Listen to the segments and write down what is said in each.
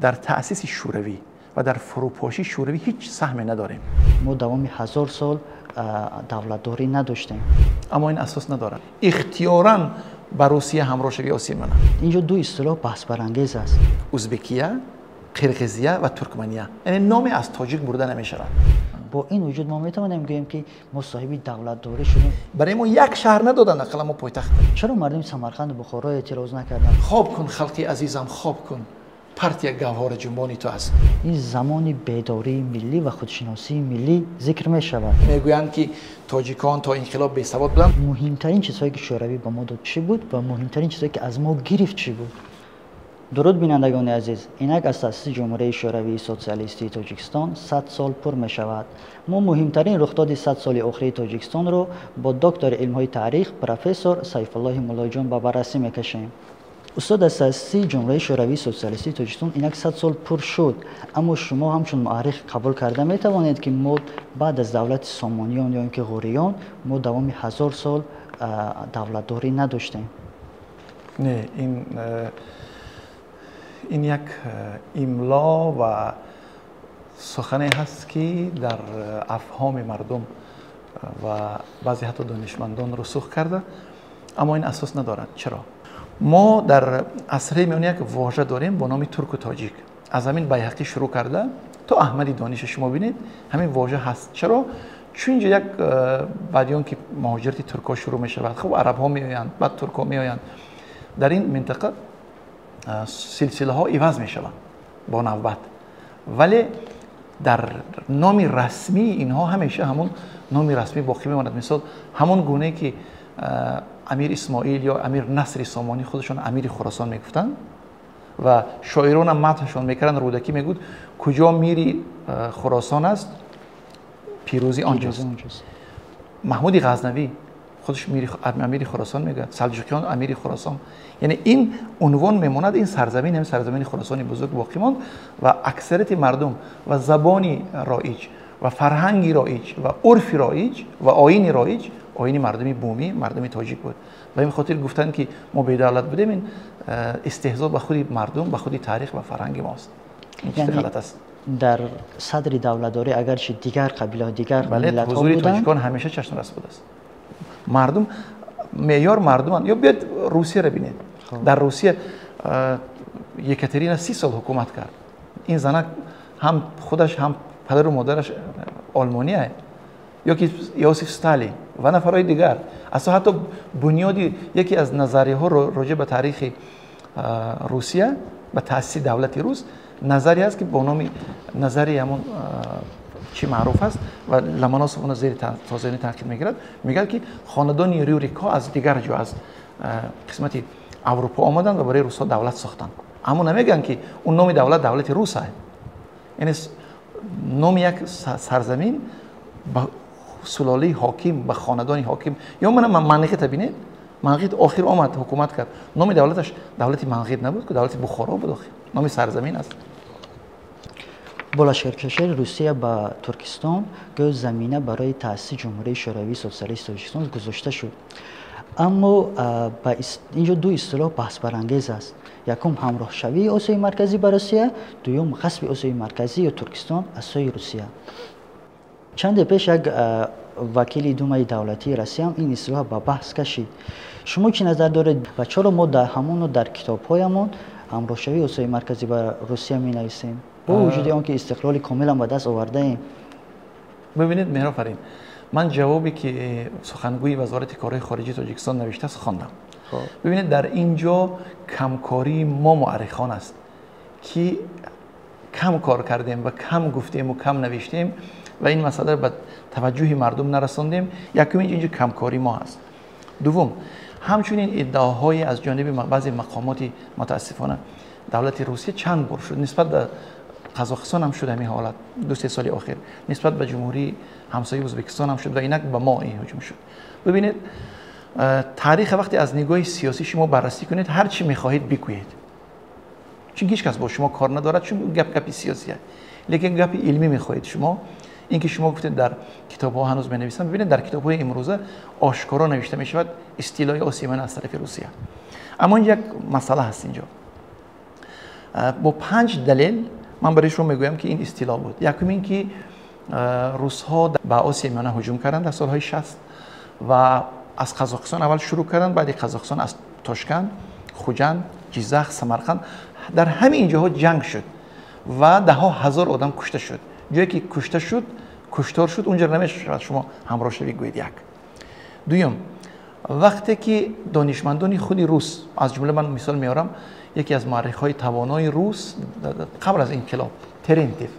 Дар таъсиси Шӯравӣ ва дар фурӯпошии Шӯравӣ ҳеҷ саҳме надорем. Мо давоми 1000 сол давлатдорӣ надоштем. Аммо ин асос надорад. Ихтиёран ба Русия ҳамроҳ шавӣ осимана. Инҷо ду истилоҳ баҳсбарангез аст. Ӯзбекия, Қирғизия ва Туркмания. Яъне номе аз тоҷик бурда намешавад. Бо ин вуҷуд мо метавонем гӯем, ки мо соҳиби давлатдорӣ шудем. Барои мо як шаҳр надоданд, ақаллан мо пойтахт. Чаро мардуми Самарқанду Бухоро эътироз накарданд? Хоб кун, халқи азизам, хоб кун. Партия гавҳори ҷунбони ту аст. Ин замони бедории миллӣ ва худшиносии миллӣ зикр мешавад. Мегӯянд, ки тоҷикон то инқилоб бесавод буданд. Муҳимтарин чизҳое, ки Шӯравӣ ба мо дод, чӣ буд ва муҳимтарин чизҳое, ки аз мо гирифт, чӣ буд? Дуруд, бинандагони азиз! Инак аз таъсиси Ҷумҳурии Шӯравии Социалистии Тоҷикистон 100 сол пур мешавад. Мо муҳимтарин рухдоди 100 соли охирии Тоҷикистонро бо доктори илмҳои таърих, профессор Сайфуллоҳи Муллоҷон ба баррасӣ мекашем. Устод, аз таъсиси Ҷумҳурии Шӯравии Социалистии Тоҷикистон инак 100 сол пур шуд, аммо шумо ҳамчун муаррих қабул карда метавонед, ки мо баъд аз давлати Сомониён ё ин ки Ғуриён мо давоми 1000 сол давлатдорӣ надоштем? Не, ин як имло ва сухане ҳаст, ки дар афҳоми мардум ва баъзе ҳатто донишмандон русух карда, аммо ин асос надорад. Чаро? Мо дар асри миёна як вожа дорем бо номи турку тоҷик. Аз ҳамин Байҳақӣ шурӯъ карда то Аҳмади Дониша шумо бинед, ҳамин вожа ҳаст. Чаро? Чун инҷо як баъди он ки муҳоҷирати туркҳо шурӯъ мешавад, хуб, арабҳо меоянд, баъд туркҳо меоянд. Дар ин минтақа силсилаҳо иваз мешаванд бо навбат, вале дар номи расмии инҳо ҳамеша ҳамон номи расмӣ боқӣ мемонад. Мисол, ҳамон гунае ки Амир Исмоил ё Амир Насри Сомонӣ худашон Амири Хуросон мегуфтанд ва шоиронам мадҳашон мекарданд. Рӯдакӣ мегуфт: куҷо мири Хуросон аст, пирӯзӣ онҷост. Маҳмуди Ғазнавӣ худаш Амири Хуросон мегӯяд, Салҷуқиён Амири Хуросон. Яъне ин унвон мемонад, ин сарзамин ҳам сарзамини Хуросони бузург боқӣ монд ва аксарияти мардум ва забони роиҷ ва фарҳанги роиҷ ва урфи роиҷ ва оини роиҷ оини мардуми бумӣ, мардуми тоҷик буд. Ба ин хотир гуфтанд, ки мо бедавлат будем, ин истеҳзо ба худи мардум, ба худи таърих ва фарҳанги мост. Ин чизи ғалат аст. Дар садри давлатдорӣ агарчи дигар қабилаҳо, дигар миллатҳо ҳузури тоҷикон ҳамеша чашмрас будааст. Мардум меъёр мардуманд. Ё биёед, Русияро бинед. Дар Русия Екатерина 30 сол ҳукумат кард. Ин занак ҳам худаш, ҳам падару модараш олмония. Ё ки Иосиф Сталин ва нафарҳои дигар. Асло ҳатто бунёди яке аз назарияҳо роҷеъ ба таърихи Русия, ба таъсиси давлати рус, назария аст, ки бо номи назарияи ҳамон чӣ маъруф аст ва Ломоносов онро зери тозаини танқид мегирад. Мегӯяд, ки хонадони Рюрикҳо аз дигар ҷо, аз қисмати Аврупо омаданд ва барои русҳо давлат сохтанд, аммо намегӯянд, ки он номи давлат давлати рус аст. Яъне номи як сарзамин ба сулолаи ҳоким, ба хонадони ҳоким. Ё мана Манғита бинед. Манғит охир омад, ҳукумат кард, номи давлаташ давлати Манғит набуд, ки давлати Бухоро буд, охир номи сарзамин аст. Бо лашкаркашии Русия ба Туркистон гӯё замина барои таъсиси Ҷумҳурии Шӯравии Социалисти Тоҷикистон гузошта шуд. Аммо инҷо ду истилоҳ баҳсбарангез аст. Якум, ҳамроҳшавии Осиёи Марказӣ ба Русия, дуюм, ғасби Осиёи Марказӣ ё Туркистон аз сӯи Русия. Чанде пеш як вакили Думаи давлатии Россияам ин истилоҳ ба баҳс кашид. Шумо чӣ назар доред ва чаро мо дар ҳамоно дар китобҳоямон ҳамроҳшавии Осиёи Марказӣ ба Русия менависем, бо вуҷуди он ки истиқлоли комилан ба даст овардаем? Бибинед, Меҳрофарин, ман ҷавобе, ки сухангӯи Вазорати корҳои хориҷии Тоҷикистон навиштааст, хондам. Бибинед, дар ин ҷо камкории мо муаррихон аст, ки кам кор кардем ва кам гуфтему кам навиштем ва ин масъаларо ба таваҷҷӯҳи мардум нарасондем. Якум, инҷо камкории мо ҳаст. Дуввум, ҳамчунин иддаоҳое аз ҷониби баъзе мақомоти, мутаассифона, давлати Русия чанд бор шуд. Нисбат ба Қазоқистон ҳам шуд ҳамин ҳолат 2-3 соли охир, нисбат ба ҷумҳурии ҳамсояи Ӯзбекистон ҳам шуд ва инак ба мо ин ҳуҷум шуд. Бибинед, таърих вақте аз нигоҳи сиёсӣ шумо баррасӣ кунед, ҳар чӣ мехоҳед бигӯед, чун ҳеҷ кас бо шумо кор надорад, чун гап гапи сиёсӣ аст. Лекин гапи илмӣ мехоҳед шумо, ин ки шумо гуфтед, дар китобҳо ҳанӯз менависанд, бибинед, дар китобҳои имрӯза ошкоро навишта мешавад истилои Осиёи аз тарафи Русия. Аммо инҷа як масъала ҳаст. Инҷо Бо 5 далел ман барои шумо мегӯям ки ин истило буд. Якум ин ки русҳо ба Осиёи Миёна ҳуҷум карданд дар солҳои 60 ва аз Қазоқистон аввал шурӯъ карданд, баъди Қазоқистон аз Тошканд, Хуҷанд, Ҷизах, Самарқанд, дар ҳамин ҷоҳо ҷанг шуд ва даҳҳо ҳазор одам кушта шуд. Ҷое ки кушта шуд, куштор шуд, унҷо намешавад шумо ҳамроҳшавӣ гӯед. Як. Дуюм, вақте ки донишмандони худи рус, аз ҷумла ман мисол меорам яке аз муаррихҳои тавонои рус қабл аз инқилоб, Терентьев,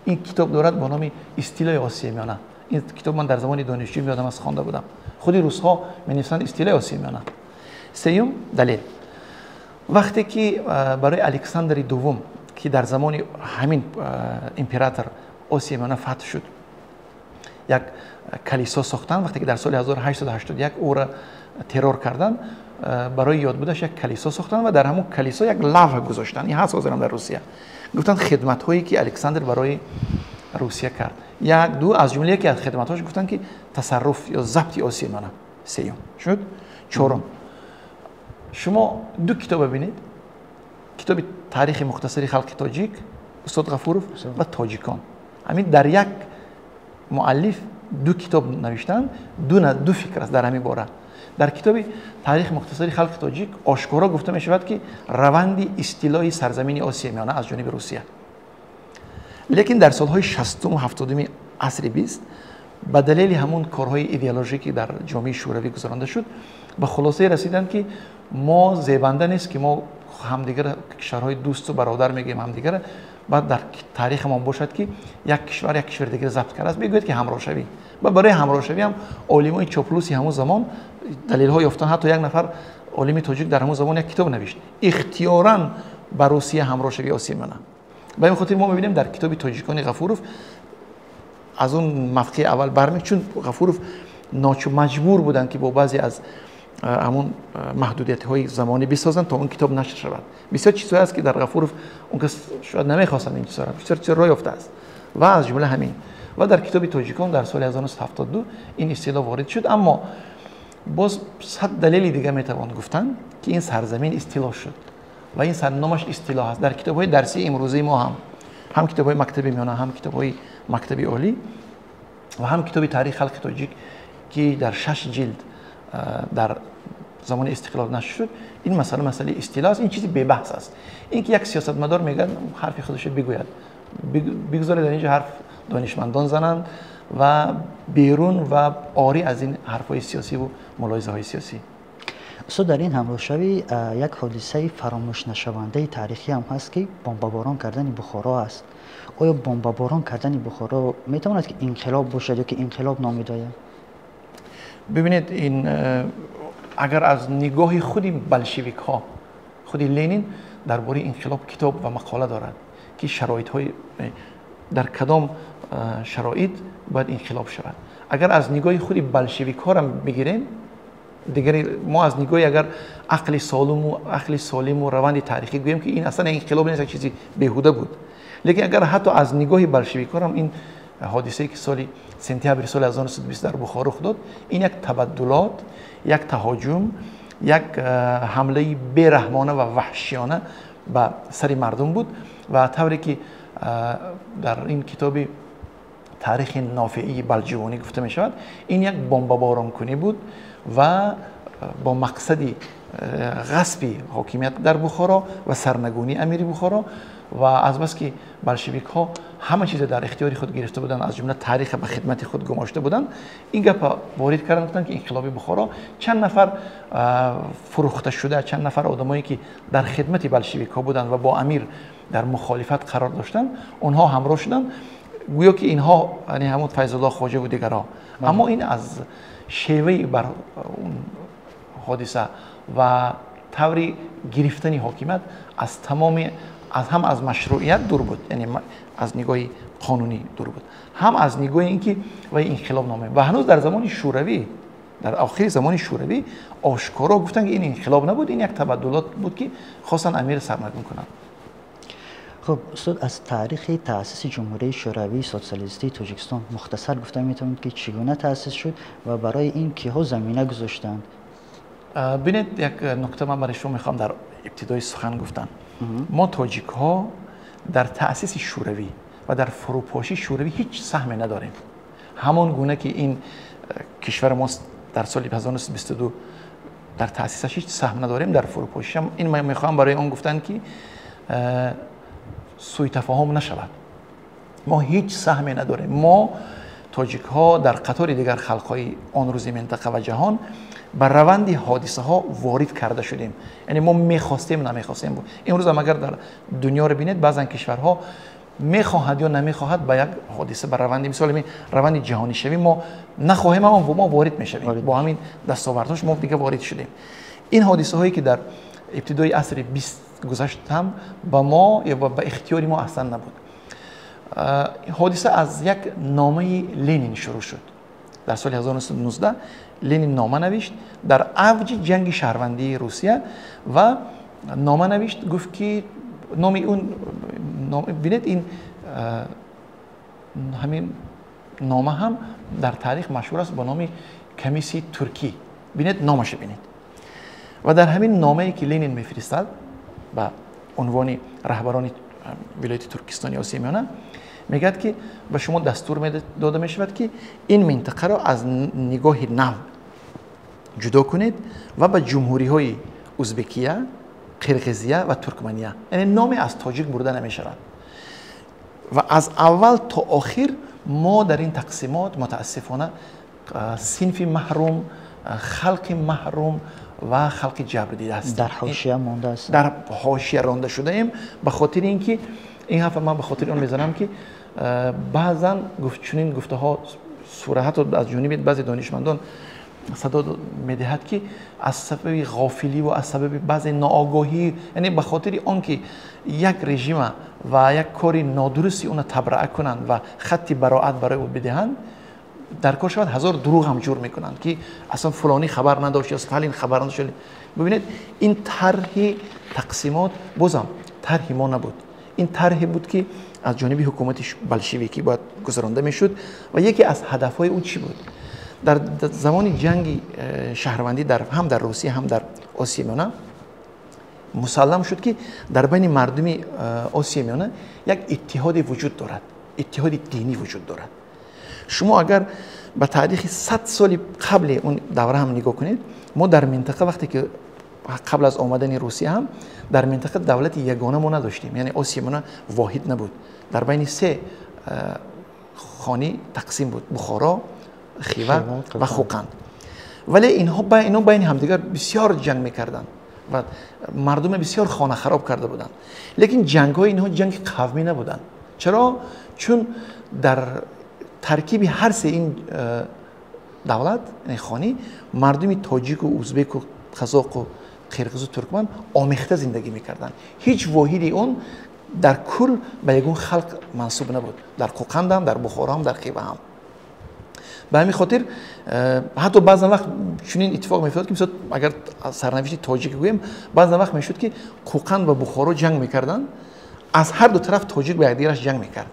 ин китоб дорад бо номи «Истилои Осиёи Миёна». Ин китоб ман дар замони донишҷӯӣ ёдам аст, хонда будам. Худи русҳо менависанд истилои Осиёи Миёна. Сеюм далел, вақте ки барои Александри Дуввум, ки дар замони ҳамин император Осиёи Миёна фатҳ шуд, як калисо сохтанд. Вақте ки дар соли 1881 ӯро террор карданд, барои ёдбудаш як калисо сохтанд ва дар ҳамон калисо як лавҳ гузоштанд. Ин ҳаст ҳозирам дар Русия. Гуфтанд хидматҳое ки Александр барои Русия кард. Як, ду, аз ҷумла яке аз хидматҳош гуфтанд ки тасарруф ё забти Осиёи Миёна. Сеюм шуд. Чорум, шумо ду китоб бибинед. Китоби таърихи мухтасари халқи тоҷик, устод Ғафуров, ва тоҷикон. Ҳамин дар як муаллиф ду китоб навиштанд, ду фикр аст дар ҳамин бора. Дар китоби таърихи мухтасари халқи тоҷик ошкоро гуфта мешавад ки раванди истилои сарзамини Осиёи Миёна аз ҷониби Русия. Лекин дар солҳои 60-уму 70-уми асри 20 ба далели ҳамун корҳои идеологӣ, ки дар ҷомеаи шӯравӣ гузаронда шуд, ба хулосае расиданд ки мо зебанда нест ки мо ҳамдигар кишварҳои дӯсту бародар мегӯем ҳамдигар, баъд дар таърихамон бошад ки як кишвар як кишвари дигар забт кардааст, мегӯяд ки ҳамроҳшавӣ. Ва барои ҳамроҳшавӣ ҳам олимои чоплуси ҳамон замон далелҳо ёфтанд. Ҳатто як нафар олими тоҷик дар ҳамон замон як китоб навишт: ихтиёран ба Русия ҳамроҳшавии Осиёи Миёна. Ба ин хотир мо мебинем дар китоби тоҷикони Ғафуров аз он мавқеи аввал барме, чун Ғафуров маҷбур буданд ки бо баъзе аз ҳамон маҳдудиятҳои замонӣ бисозанд то он китоб нашр шавад. Бисёр чизҳое аст ки дар Ғафуров он кас шояд намехостанд ин чизҳоро, бисёр чизҳо роҳ ёфтааст ва аз ҷумла ҳамин. Ва дар китоби тоҷикон дар соли 1972 ин истилоҳ ворид шуд. Аммо боз 100 далели дига метавон гуфтан ки ин сарзамин истилоҳ шуд ва ин номаш истилоҳ аст. Дар китобҳои дарсии имрӯзаи мо ҳам китобҳои мактаби миёна, ҳам китобҳои мактаби олӣ ва ҳам китоби таърихи халқи тоҷик, ки дар 6 ҷилд дар замони истиқлол нашр шуд, ин масъала масъалаи истилоҳ аст. Ин чизи бебаҳс аст. Ин ки як сиёсатмадор мегӯяд ҳарфи худашро бигӯяд, бигузоред дар инҷо ҳарф донишмандон зананд ва берун ва орӣ аз ин ҳарфҳои сиёсӣ ва мулоҳизаҳои сиёсӣ. Устод, дар ин ҳамроҳшавӣ як ҳодисаи фаромӯшнашавандаи таърихӣ ҳам ҳаст ки бомбаборон кардани Бухоро аст. Оё бомбаборон кардани Бухоро метавонад ки инқилоб бошад ё ки инқилоб номида ояд? Бибинед, ин агар аз нигоҳи худи болшевикҳо, худи Ленин дар бораи инқилоб китоб ва мақола дорад ки шароитҳои дар кадом шароит бояд инқилоб шавад. Агар аз нигоҳи худи болшевикҳоро бигирем, дигари мо аз нигоҳи агар ақли солиму раванди таърихӣ гӯем ки ин аслан инқилоб нест, як чизи беҳуда буд. Лекин агар ҳатто аз нигоҳи болшевикҳорам ин ҳодисае ки соли сентябри соли 1920 дар Бухоро рух дод, ин як табаддулот, як таҳоҷум, як ҳамлаи бераҳмона ва ваҳшиёна ба сари мардум буд. Ва тавре ки дар ин китоби таърихи нофеии Балҷувонӣ гуфта мешавад, ин як бомбаборонкунӣ буд ва бо мақсади ғасби ҳокимият дар Бухоро ва сарнагунии амири Бухоро. Ва азбаски болшевикҳо ҳама чизро дар ихтиёри худ гирифта буданд, аз ҷумла таъриха ба хидмати худ гумошта буданд, ин гапа ворид карданд, гуфтанд ки инқилоби Бухоро чанд нафар фурӯхта шуда, чанд нафар одамое ки дар хидмати болшевикҳо буданд ва бо амир дар мухолифат қарор доштанд, онҳо ҳамроҳ шуданд, гӯё ки инҳо ҳамун Файзуллоҳ Хоҷаву дигарҳо. Аммо ин аз шеваи бар ҳодиса ва таври гирифтани ҳокимият аз тамоми аз ҳам аз машруият дур буд, яъне аз нигоҳи қонунӣ дур буд, ҳам аз нигоҳи ин ки вай инқилоб номе. Ва ҳанӯз дар замони шӯравӣ, дар охири замони шӯравӣ ошкоро гуфтанд ки ин инқилоб набуд, ин як табаддулот буд ки хостанд амир сарнагун кунанд. Хуб, устод, аз таърихи таъсиси Ҷумҳурии Шӯравии Социалистии Тоҷикистон мухтасар гуфта метавонед ки чӣ гуна таъсис шуд ва барои ин киҳо замина гузоштанд? Бинед, як нукта ман барои шумо мехоҳам дар ибтидои сухан гуфтан. Мо тоҷикҳо дар таъсиси Шӯравӣ ва дар фурӯпошии Шӯравӣ ҳеҷ саҳме надорем. Ҳамон гуна ки ин кишвари мо дар соли 1922 дар таъсисаш ҳеҷ саҳм надорем, дар фурӯпошиаш ҳам. Ин ман мехоҳам барои он гуфтан ки сӯи тафоҳум нашавад. Мо ҳеҷ саҳме надорем. Мо тоҷикҳо дар қатори дигар халқҳои он рӯзи минтақа ва ҷаҳон ба раванди ҳодисаҳо ворид карда шудем. Яъне мо мехостем, намехостем. Имрӯз ҳам агар дар дунёро бинед, баъзан кишварҳо мехоҳад ё намехоҳад ба як ҳодиса, ба раванди, мисол ҳамин раванди ҷаҳонишавӣ, мо нахоҳем, аммо мо ворид мешавем. Бо ҳамин дастовардҳош мо дига ворид шудем. Ин ҳодисаҳое ки дар ибтидои асри 20 гузашт ҳам ба мо ё ба ихтиёри мо аслан набуд. Ҳодиса аз як номаи Ленин шурӯъ шуд. Дар соли 1919 Ленин нома навишт дар авҷи ҷанги шаҳрвандии Русия ва нома навишт, гуфт ки номи он, бинед, ин ҳамин нома ҳам дар таърих машҳур аст бо номи комиссияи туркӣ. Бинед, номаша бинед. Ва дар ҳамин номае ки Ленин мефиристад ба унвони раҳбарони вилояти Туркистони Осиёи Миёна, мегӯяд ки ба шумо дастур дода мешавад ки ин минтақаро аз нигоҳи нав ҷудо кунед ва ба ҷумҳуриҳои Узбекия, Қирғизия ва Туркмания. Яъне номе аз тоҷик бурда намешавад. Ва аз аввал то охир мо дар ин тақсимот мутаассифона синфи маҳрум, халқи маҳрум ва халқи ҷабрдида ҳастем. Дар ҳошия монда ҳастем. Дар ҳошия ронда шудаем. Ба хотири ин ки ин ҳарф ман ба хотири он мезанам ки баъзан чунин гуфтаҳо сура ҳатто аз ҷониби баъзе донишмандон садо медиҳад ки аз сабаби ғофилӣ ва аз сабаби баъзе ноогоҳӣ, яъне ба хотири он ки як режима ва як кори нодурусти онро табраа кунанд ва хатти бароат барои ӯ бидиҳанд, дар кор шавад ҳазор дурӯғ ҳам ҷур мекунанд ки аслан фулонӣ хабар надошт ё Сталин хабар надошт. Бибинед, ин тарҳи тақсимот бозам тарҳи мо набуд. Ин тарҳе буд ки аз ҷониби ҳукумати болшевикӣ бояд гузаронда мешуд ва яке аз ҳадафҳои ӯ чӣ буд? Дар замони ҷанги шаҳрвандӣ ҳам дар Русия, ҳам дар Осиёи Миёна мусаллам шуд ки дар байни мардуми Осиёи Миёна як иттиҳоде вуҷуд дорад, иттиҳоди динӣ вуҷуд дорад. Шумо агар ба таърихи 100 соли қабли он давра ҳам нигоҳ кунед, мо дар минтақа вақте ки қабл аз омадани Русия ҳам дар минтақа давлати ягона мо надоштем, яъне Осиёи Миёна воҳид набуд. Дар байни се хонӣ тақсим буд: Бухоро, Хива ва Хӯқанд. Вале инҳо байни ҳамдигар бисёр ҷанг мекарданд ва мардуме бисёр хона хароб карда буданд. Лекин ҷангҳои инҳо ҷанги қавмӣ набуданд. Чаро? Чун дар таркиби ҳар се ин давлат, яъне хонӣ, мардуми тоҷику узбеку қазоқу қирғизу туркман омехта зиндагӣ мекарданд. Ҳеҷ воҳиди он дар кул ба ягон халқ мансуб набуд. Дар Қӯқанд ҳам, дар Бухоро ҳам, дар Хива ҳам. Ба ҳамин хотир ҳатто баъзан вақт чунин иттифоқ меафтод ки мисол агар сарнавишти тоҷик гӯем, баъзан вақт мешуд ки Қӯқанд ва Бухоро ҷанг мекарданд, аз ҳар ду тараф тоҷик ба якдигараш ҷанг мекард.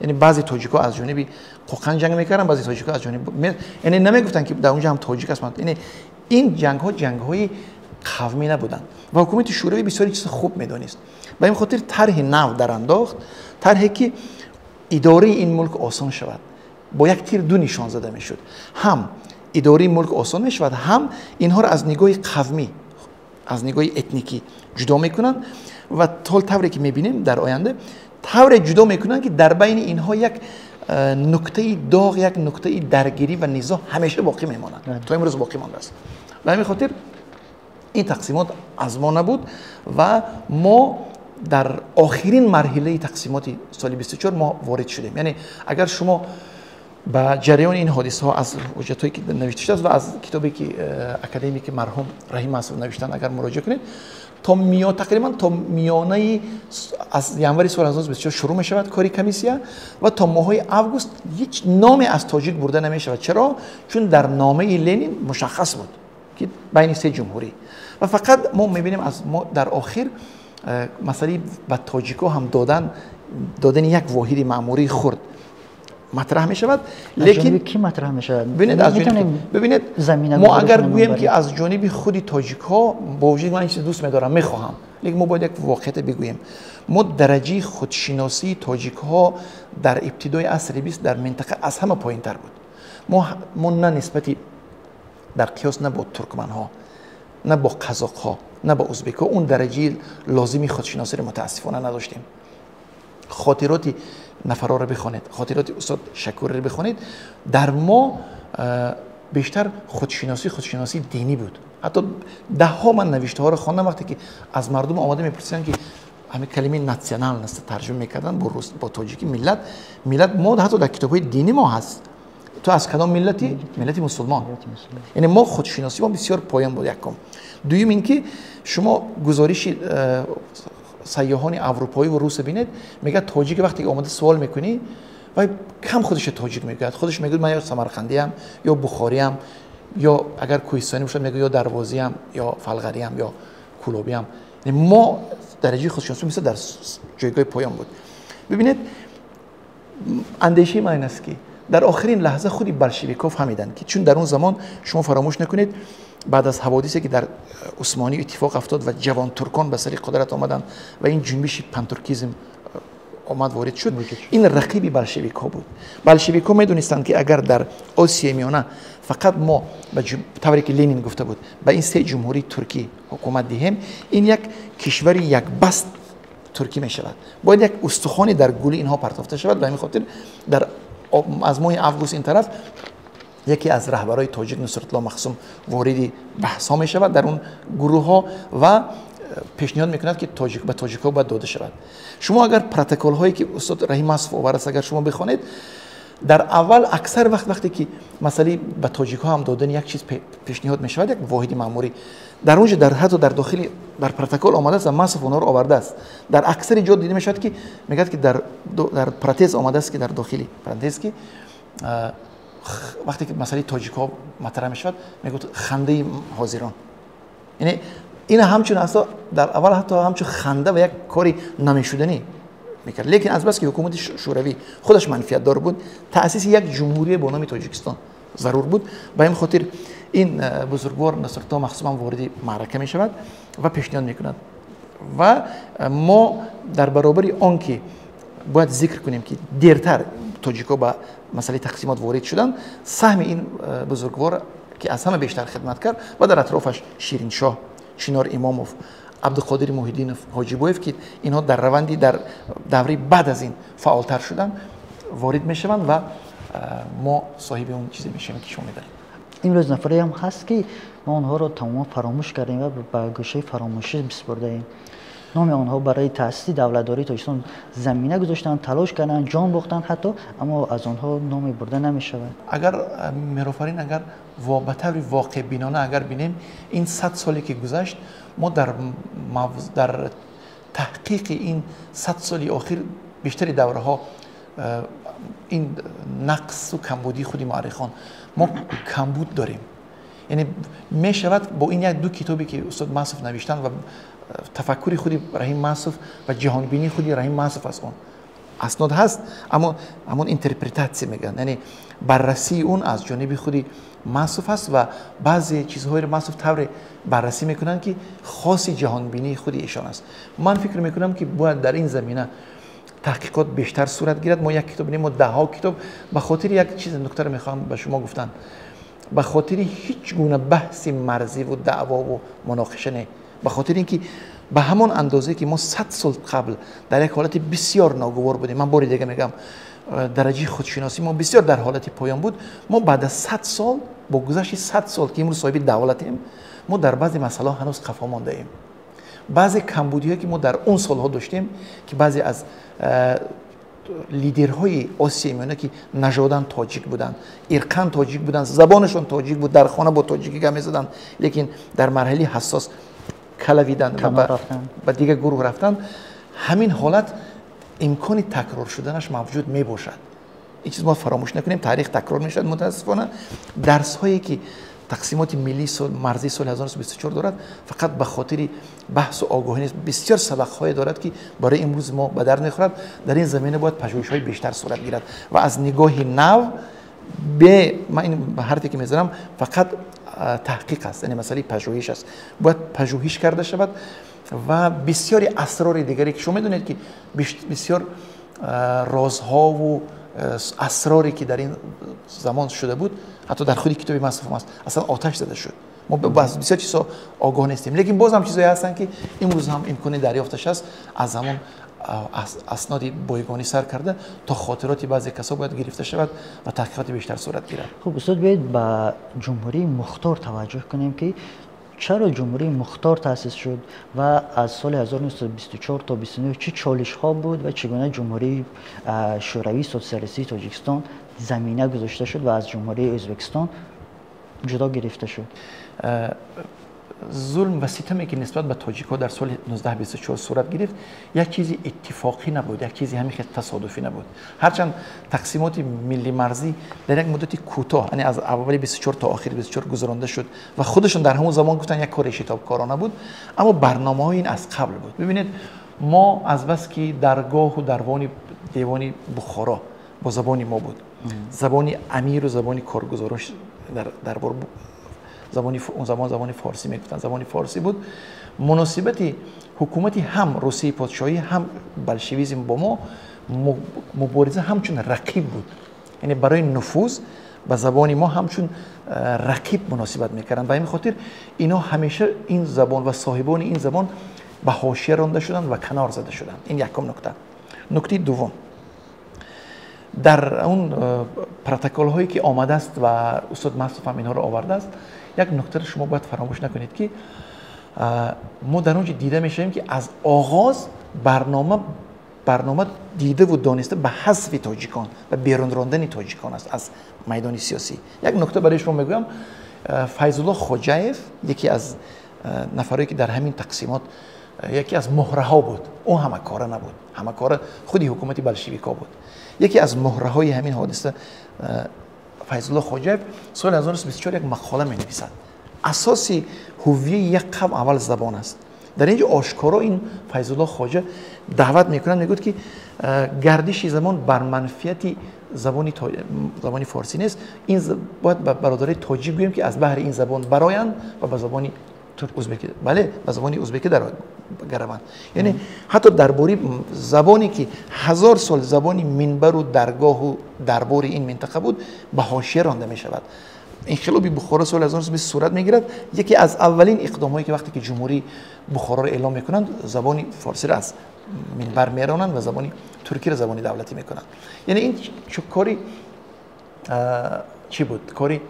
Яъне баъзе тоҷикҳо аз ҷониби Қӯқанд ҷанг мекарданд, баъзе тоҷикҳо аз ҷониби, яъне намегуфтанд ки дар онҷо ҳам тоҷик аст. Яъне ин ҷангҳо ҷангҳои қавмӣ набуданд ва ҳукумати Шӯравӣ бисёри чиз хуб медонист. Ба ин хотир тарҳи нав дарандохт, тарҳе ки идораи ин мулк осон шавад. Бо як тир ду нишон зада мешуд. Ҳам идораи мулк осон мешавад, ҳам инҳоро аз нигоҳи қавмӣ, аз нигоҳи этникӣ ҷудо мекунанд ва тавре ки мебинем дар оянда тавре ҷудо мекунанд ки дар байни инҳо як нуктаи доғ, як нуктаи даргирӣ ва низоъ ҳамеша боқӣ мемонад, то имрӯз боқӣ мондааст. Ба ҳамин хотир ин тақсимот аз мо набуд ва мо дар охирин марҳилаи тақсимоти соли 24 мо ворид шудем. Яъне агар шумо ба ҷараёни ин ҳодисаҳо аз ҳуҷҷатҳое ки навишта шудааст ва аз китобе ки академики марҳум Раҳим Асов навиштанд агар муроҷиа кунед, то тақрибан то миёнаи аз январи соли 1924 шурӯъ мешавад кори комиссия ва то моҳҳои август ҳеҷ номе аз тоҷик бурда намешавад. Чаро? Чун дар номаи Ленин мушаххас буд ки байни се ҷумҳурӣ ва фақат мо мебинем аз мо дар охир масъалаи ба тоҷикҳо ҳам додани як воҳиди маъмурии хурд матраҳ мешавад. Лекин ки матраҳ мешавад? Бибинед, мо агар гӯем ки аз ҷониби худи тоҷикҳо, бо вуҷуди ман ин чиз дӯст медорам, мехоҳам, Лекин мо бояд як воқеият бигӯем. Мо дараҷаи худшиносии тоҷикҳо дар ибтидои асри 20 дар минтақа аз ҳама поинтар буд. Мо на нисбати дар қиёс на бо туркманҳо, на бо қазоқҳо, на бо узбекҳо он дараҷаи лозими худшиносиро мутаассифона надоштем. Хотироти нафарҳоро бихонед, хотироти устод Шакурро бихонед, дар мо бештар худшиносии динӣ буд. Ҳатто даҳҳо ман навиштаҳоро хондам, вақте ки аз мардум омада мепурсиданд, ки ҳамин калимаи национальность тарҷума мекарданд бо рус, бо тоҷикӣ миллат, миллат мо ҳатто дар китобҳои динӣ мо ҳаст. Ту аз кадом миллати? Миллати мусулмон. Яъне мо худшиносии мо бисёр поён буд якум. Дуюм ин ки шумо гузориши сайёҳони аврупоӣ ва русро бинед, мегӯяд тоҷик вақте ки омада суол мекунӣ, вай кам худашро тоҷик мегӯяд. Худаш мегӯяд ман ё самарқандиам, ё бухориам, ё агар кӯҳистонӣ бошад мегӯяд ё дарвозиам, ё фалғариам, ё кулобиам. Мо дараҷаи худшиносӣ мисол дар ҷойгоҳи поён буд. Бибинед, андешаи ман ин аст ки дар охирин лаҳза худи болшевикҳо фаҳмиданд ки чун дар он замон шумо фаромӯш накунед, баъд аз ҳаводисе ки дар усмонӣ иттифоқ афтод ва ҷавонтуркон ба сари қудрат омаданд ва ин ҷунбиши пантуркизм омад ворид шуд, ин рақиби болшевикҳо буд. Болшевикҳо медонистанд ки агар дар Осиёи Миёна фақат мо ба тавре ки Ленин гуфта буд ба ин се ҷумҳурии туркӣ ҳукумат диҳем, ин як кишвари якбаст туркӣ мешавад. Бояд як устухоне дар гули инҳо партофта шавад. Ба ҳамин хотир дар аз моҳи август ин тараф яке аз раҳбарои тоҷик Нусратулло Махсум вориди баҳсҳо мешавад дар он гурӯҳҳо ва пешниҳод мекунад ки тоҷик ба тоҷикҳо бояд дода шавад. Шумо агар протоколҳое ки устод Раҳим Масов овардааст агар шумо бихонед, дар аввал аксар вақт вақте ки масъалаи ба тоҷикҳо ҳам додани як чиз пешниҳод мешавад, як воҳиди маъмурӣ, дар он ҷо дар ҳатто дар дохили дар протокол омадааст ва Масов онҳоро овардааст. Дар аксари ҷо дида мешавад ки мегӯяд ки дар протез омадааст ки дар дохили протез ки вақте ки масъалаи тоҷикҳо матраҳ мешавад, мегӯяд хандаи ҳозирон. Яъне ин ҳамчун асо дар аввал ҳатто ҳамчун ханда ва як кори намешуданӣ мекард. Лекин аз бас ки ҳукумати шӯравӣ худаш манфиатдор буд, таъсиси як ҷумҳурия бо номи Тоҷикистон зарур буд. Ба ин хотир ин бузургвор Нусратулло Махсум ҳам вориди маърака мешавад ва пешниҳод мекунад. Ва мо дар баробари он ки бояд зикр кунем ки дертар тоҷикҳо ба масъалаи тақсимот ворид шуданд, саҳми ин бузургвор ки аз ҳама бештар хидмат кард ва дар атрофаш Шириншоҳ, Чинор Имомов, Абдуқодир Муҳиддинов, Ҳоҷибоев ки инҳо дар раванди дар давраи баъд аз ин фаъолтар шуданд, ворид мешаванд ва мо соҳиби он чизе мешавем ки шумо медонед. Имрӯз нафаре ҳам ҳаст ки мо онҳоро тамоман фаромӯш кардем ва ба гӯшаи фаромӯшӣ бисупурдаем. Номи онҳо барои таъсиси давлатдории Тоҷикистон замина гузоштанд, талош карданд, ҷон бохтанд ҳатто, аммо аз онҳо номе бурда намешавад. Агар Меҳрофарин, агар ба таври воқеъбинона агар бинем, ин 100 соле ки гузашт, мо дар таҳқиқи ин 100 соли охир бештари давраҳо ин нақсу камбудии худи муаррихон мо камбуд дорем. Яъне мешавад бо ин як ду китобе ки устод Масов навиштанд ва тафаккури худи Раҳим Масов ва ҷаҳонбинии худи Раҳим Масов аз он аснод ҳаст, аммо ҳамон интерпретатсия мегӯянд, яъне баррасии он аз ҷониби худи Масов ҳаст ва баъзе чизҳоеро Масов тавре баррасӣ мекунанд ки хоси ҷаҳонбинии худи эшон аст. Ман фикр мекунам ки бояд дар ин замина таҳқиқот бештар сурат гирад. Мо як китоб не, мо даҳҳо китоб. Ба хотири як чиз нуктаро мехоҳам ба шумо гуфтан, ба хотири ҳеҷ гуна баҳси марзиву даъвову муноқиша не, ба хотири ин ки ба ҳамон андозе ки мо 100 сол қабл дар як ҳолати бисёр ногувор будем, ман бори дига мегӯям, дараҷаи худшиносии мо бисёр дар ҳолати поён буд, мо баъд аз 100 сол, бо гузашти 100 сол ки имрӯз соҳиби давлатем, мо дар баъзе масъалаҳо ҳанӯз қафо мондаем. Баъзе камбудиҳое ки мо дар он солҳо доштем, ки баъзе аз лидерҳои Осиёи Миёна ки нажодан тоҷик буданд, ирқан тоҷик буданд, забонашон тоҷик буд, дар хона бо тоҷикӣ гап мезаданд, лекин дар марҳилаи ҳассос калавиданд ва ба дигар гурӯҳ рафтанд, ҳамин ҳолат имкони такрор шуданаш мавҷуд мебошад. Ин чиз мо фаромӯш накунем, таърих такрор мешавад мутаассифона. Дарсҳое ки тақсимоти миллии марзии соли 1924 дорад, фақат ба хотири баҳсу огоҳӣ нест, бисёр сабақҳое дорад ки барои имрӯз мо ба дард мехӯрад. Дар ин замина бояд пажӯҳишҳои бештар сурат гирад ва аз нигоҳи нав ман ин ҳарфе ки мезанам фақат таҳқиқ аст, яъне масъалаи пажӯҳиш аст. Бояд пажӯҳиш карда шавад, Ва бисёри асрори дигаре, ки шумо медонед, ки бисёр розҳову асроре, ки дар ин замон шуда буд, ҳатто дар худи китоби Маъсум аст, аслан оташ зада шуд. Мо бисёр чизҳо огоҳ нестем, лекин боз ҳам чизҳое ҳастанд, ки имрӯз ҳам имкони дарёфташ аст. Аз ҳамон асноди бойгонӣ сар карда то хотироти баъзе касо бояд гирифта шавад ва таҳқиқоти бештар сурат гирад. Хуб, устод, биёед ба Ҷумҳурии Мухтор таваҷҷӯҳ кунем, ки чаро Ҷумҳурии Мухтор таъсис шуд ва аз соли 1924 то 29 чӣ чолишҳо буд ва чӣ гуна Ҷумҳурии Шӯравии Социалистии Тоҷикистон замина гузошта шуд ва аз Ҷумҳурии Ӯзбекистон ҷудо гирифта шуд. Зулм ва ситаме, ки нисбат ба тоҷикҳо дар соли 1924 сурат гирифт, як чизи иттифоқӣ набуд, як чизи ҳамин хел тасодуфӣ набуд. Ҳарчанд тақсимоти миллимарзӣ дар як муддати кӯтоҳ, яъне аз аввали 24 то охири 24 гузаронда шуд ва худашон дар ҳамон замон гуфтанд, як кори шитобкорона буд, аммо барномаҳои ин аз қабл буд. Бибинед, мо азбаски даргоҳу дарвони девони Бухоро бо забони мо буд, забони амиру забони коргузорош дар дарбор забони он замон забони форсӣ мегуфтанд, забони форсӣ буд. Муносибати ҳукумати ҳам Русияи подшоҳӣ, ҳам болшевизм бо мо мубориза ҳамчун рақиб буд, яъне барои нуфуз ба забони мо ҳамчун рақиб муносибат мекарданд. Ба ҳамин хотир ино ҳамеша ин забон ва соҳибони ин забон ба ҳошия ронда шуданд ва канор зада шуданд. Ин якум нукта. Нуктаи дуввум: дар он протоколҳое, ки омадааст ва устод Маъсуф ҳам инҳоро овардааст, як нуктаро шумо бояд фаромӯш накунед, ки мо дар он ҷо дида мешавем, ки аз оғоз барнома дидаву дониста ба ҳазфи тоҷикон ва берун рондани тоҷикон аст аз майдони сиёсӣ. Як нукта барои шумо мегӯям. Файзулло Хоҷаев, яке аз нафарое, ки дар ҳамин тақсимот яке аз муҳраҳо буд, ӯ ҳамакора набуд, ҳамакора худи ҳукумати болшевикҳо буд, яке аз муҳраҳои ҳамин ҳодиса Файзулло Хоҷаев соли 1924 як мақола менависад: «Асоси ҳувияи як қавм аввал забон аст». Дар ин ҷо ошкоро ин Файзулло Хоҷа даъват мекунад, мегӯяд, ки гардиши замон бар манфиати забони форсӣ нест, ин бояд ба бародарои тоҷик гӯем, ки аз баҳри ин забон бароянд ва ба забони узбекӣ, бале, ба забони узбекӣ гараванд. Яъне ҳатто дар бораи забоне, ки 1000 сол забони минбару даргоҳу дарбори ин минтақа буд, ба ҳошия ронда мешавад. Инқилоби Бухоро соли 1920 сурат мегирад. Яке аз аввалин иқдомҳое, ки вақте ки Ҷумҳурии Бухороро эълом мекунанд, забони форсиро аз минбар меронанд ва забони туркиро забони давлатӣ мекунанд. Яъне ин кори чӣ буд? Кори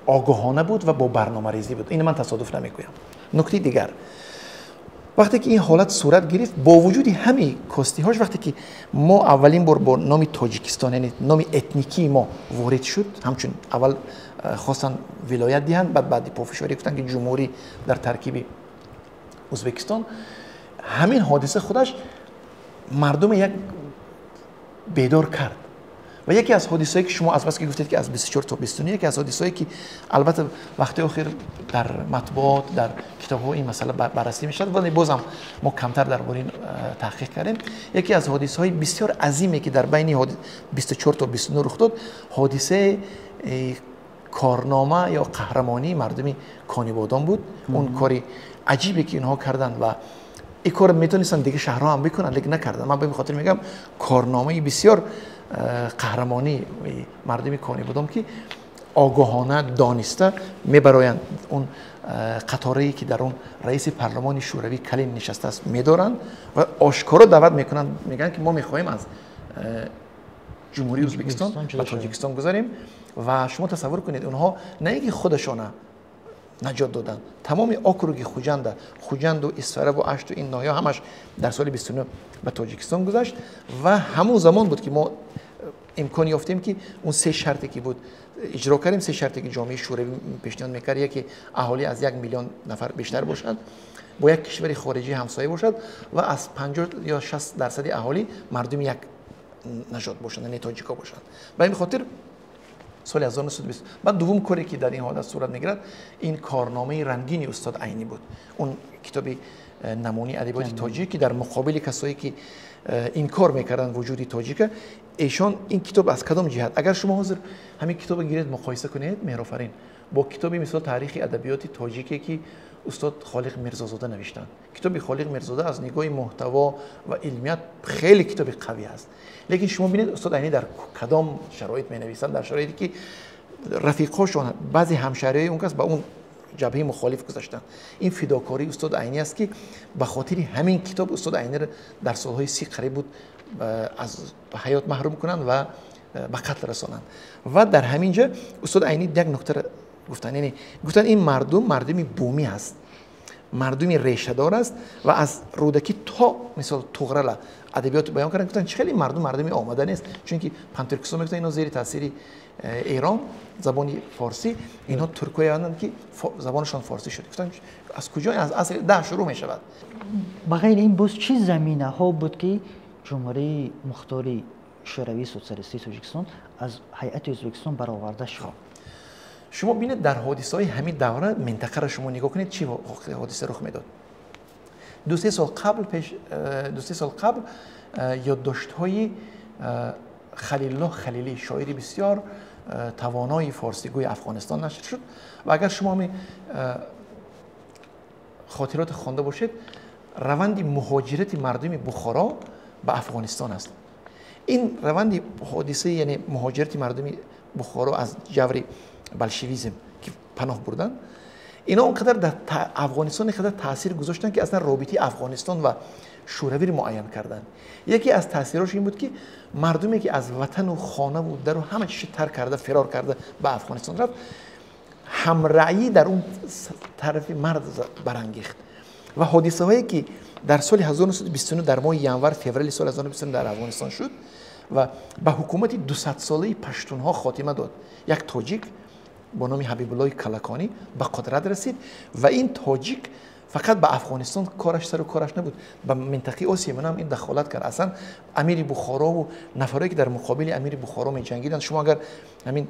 огоҳона буд ва бо барномарезӣ буд. Ин ман тасодуф намегӯям. Нуктаи дигар: вақте ки ин ҳолат сурат гирифт, бо вуҷуди ҳамаи костиҳош, вақте ки мо аввалин бор бо номи Тоҷикистон, яъне номи этникии мо ворид шуд, ҳамчун аввал хостанд вилоят диҳанд, баъд баъди пофишорӣ гуфтанд, ки ҷумҳурӣ дар таркиби Ӯзбекистон, ҳамин ҳодиса худаш мардуме як бедор кард. Ва яке аз ҳодисаҳое, ки шумо азбаски гуфтед, ки аз 24 то 29, яке аз ҳодисаҳое, ки албатта вақти охир дар матбуот, дар китобҳо ин масъала баррасӣ мешавад, вале бозам мо камтар дар бораи ин таҳқиқ кардем, яке аз ҳодисаҳои бисёр азиме, ки дар байни 24 то 29 рух дод, ҳодисаи корнома ё қаҳрамонии мардуми Конибодом буд. Он кори аҷибе, ки инҳо карданд, ва ин корро метавонистанд дигар шаҳрҳо ҳам бикунанд, лекин накарданд. Ман ба ин хотир мегӯям, корномаи бисёр қаҳрамонии мардуми Конибодом, ки огоҳона, дониста мебароянд, он қаторае, ки дар он раиси парлумони Шӯравӣ Калин нишастааст, медоранд ва ошкоро даъват мекунанд, мегӯянд, ки мо мехоҳем аз Ҷумҳурии Ӯзбекистон ба Тоҷикистон гузарем. Ва шумо тасаввур кунед, онҳо на ин ки худашона наҷот доданд, тамоми округи Хуҷанда, Хуҷанду Исфараву Ашту, ин ноҳия ҳамаш дар соли 29 ба Тоҷикистон гузашт. Ва ҳамон замон буд, ки мо имкон ёфтем, ки он се шарте, ки буд, иҷро кардем. Се шарте, ки ҷомеаи шӯравӣ пешниҳод мекард: яке, аҳолӣ аз 1 миллион нафар бештар бошад, бо як кишвари хориҷӣ ҳамсоя бошад ва аз 50 ё 60 дарсади аҳолӣ мардуми як нажод бошанд, яъне тоҷико бошанд. Ба ин хотир соли 1920. Баъд дуввум коре, ки дар ин ҳолат сурат мегирад, ин корномаи рангини устод Айнӣ буд. Он китоби намунаи адабиёти тоҷик, ки дар муқобили касое, ки инкор мекарданд вуҷуди тоҷика, эшон ин китоб аз кадом ҷиҳат, агар шумо ҳозир ҳамин китобро гиред, муқоиса кунед, Меҳрофарин, бо китоби мисол таърихи адабиёти тоҷике, ки устод Холиқ Мирзозода навиштанд. Китоби Холиқ Мирзода аз нигоҳи муҳтаво ва илмият хеле китоби қавӣ аст. Лекин шумо бинед, устод Айнӣ дар кадом шароит менависанд, дар шароите ки рафиқҳошон, баъзе ҳамшаҳриҳои он кас ба он ҷабҳаи мухолиф гузаштанд. Ин фидокории устод Айнӣ аст, ки ба хотири ҳамин китоб устод Айниро дар солҳои 30 қариб буд аз ҳаёт маҳрум кунанд ва ба қатл расонанд. Ва дар ҳамин ҷо устод Айнӣ як нуктаро гуфтанд, яъне гуфтанд, ин мардум мардуми бумӣ аст, мардуми решадор аст ва аз Рӯдакӣ то мисол Туғрала адабиёт баён карданд. Гуфтанд, чӣ хеле мардум мардуми омада нест, чунки пантюркистон мегуфтанд, инҳо зери таъсири Эрон, забони форсӣ, инҳо туркҳое ҳастанд, ки забонашон форсӣ шуд. Гуфтанд, аз куҷо? Аз асри 10 шурӯъ мешавад. Ба ғайри ин, боз чӣ заминаҳо буд, ки Ҷумҳурии Мухтори Шӯравии Социалистии Тоҷикистон аз ҳайати Ӯзбекистон бароварда шуд? Шумо бинед, дар ҳодисаҳои ҳамин давра минтақаро шумо нигоҳ кунед, чӣ ҳодиса рух медод. 2-3 сол қабл, пеш 2-3 сол қабл ёддоштҳои Халилуллоҳ Халилӣ, шоири бисёр тавонои форсигӯи Афғонистон, нашр шуд. Ва агар шумо ҳамин хотирот хонда бошед, раванди муҳоҷирати мардуми Бухоро ба Афғонистон аст. Ин раванди ҳодисаи, яъне муҳоҷирати мардуми Бухоро аз ҷаври болшевизм, ки паноҳ бурданд, ино он қадар дар Афғонистон қадар таъсир гузоштанд, ки аслан робитаи Афғонистон ва Шӯравиро муайян карданд. Яке аз таъсирош ин буд, ки мардуме ки аз ватану хонаву дару ҳама чизи тарк карда, фирор карда ба Афғонистон рафт, ҳамраъӣ дар он тарафи марз барангехт. Ва ҳодисаҳое ки дар соли 1929, дар моҳи январ, феврали соли 1929 дар Афғонистон шуд ва ба ҳукумати 200-солаи паштунҳо хотима дод, як тоҷик бо номи Ҳабибуллои Калаконӣ ба қудрат расид. Ва ин тоҷик фақат ба Афғонистон кораш сару кораш набуд, ба минтақаи Осиёи Миёна ҳам ин дахолат кард. Аслан амири Бухорову нафарое ки дар муқобили амири Бухоро меҷангиданд, шумо агар ҳамин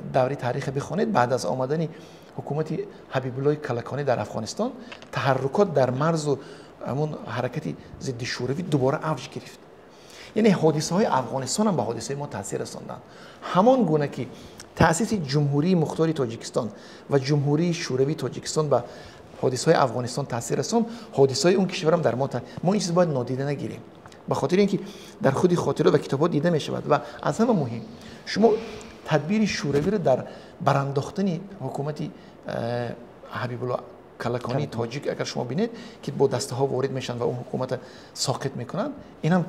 даври таърихе бихонед, баъд аз омадани ҳукумати Ҳабибуллои Калаконӣ дар Афғонистон таҳаррукот дар марзу ҳамун ҳаракати зидди шӯравӣ дубора авҷ гирифт. Яъне ҳодисаҳои Афғонистон ҳам ба ҳодисаи мо таъсир расонданд. Ҳамон гуна ки таъсиси Ҷумҳурии Мухтори Тоҷикистон ва Ҷумҳурии Шӯравии Тоҷикистон ба ҳодисаҳои Афғонистон таъсир расонд, ҳодисаҳои он кишварам дар мо. Мо ин чиз бояд нодида нагирем, ба хотири ин ки дар худи хотирот ва китобҳо дида мешавад. Ва аз ҳама муҳим, шумо тадбири шӯравиро дар барандохтани ҳукумати Ҳабибулло Калаконии тоҷик агар шумо бинед, ки бо дастаҳо ворид мешаванд ва он ҳукумата соқит мекунанд, ин ҳам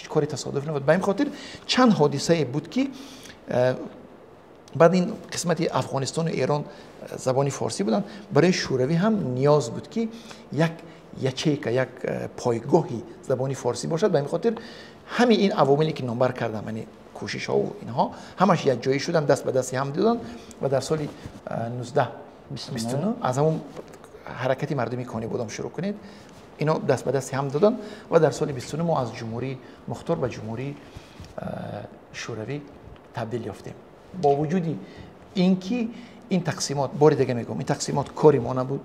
кори тасодуф набуд. Ба ин хотир чанд ҳодисае буд, ки баъд ин қисмати Афғонистону Эрон забони форсӣ буданд, барои Шӯравӣ ҳам ниёз буд, ки як ячейка, як пойгоҳи забони форсӣ бошад. Ба ин хотир ҳамин ин авомиле ки номбар кардам, яъне кӯшишҳову инҳо, ҳамаш якҷоӣ шуданд, даст ба дасти ҳам доданд ва дар соли 1929 аз ҳамон ҳаракати мардуми Конибодом шурӯъ кунед, ино даст ба дасти ҳам доданд ва дар соли 29 мо аз Ҷумҳурии Мухтор ба Ҷумҳурии Шӯравӣ табдил ёфтем. Бо вуҷуди ин ки ин тақсимот, бори дига мегӯям, ин тақсимот кори мо набуд,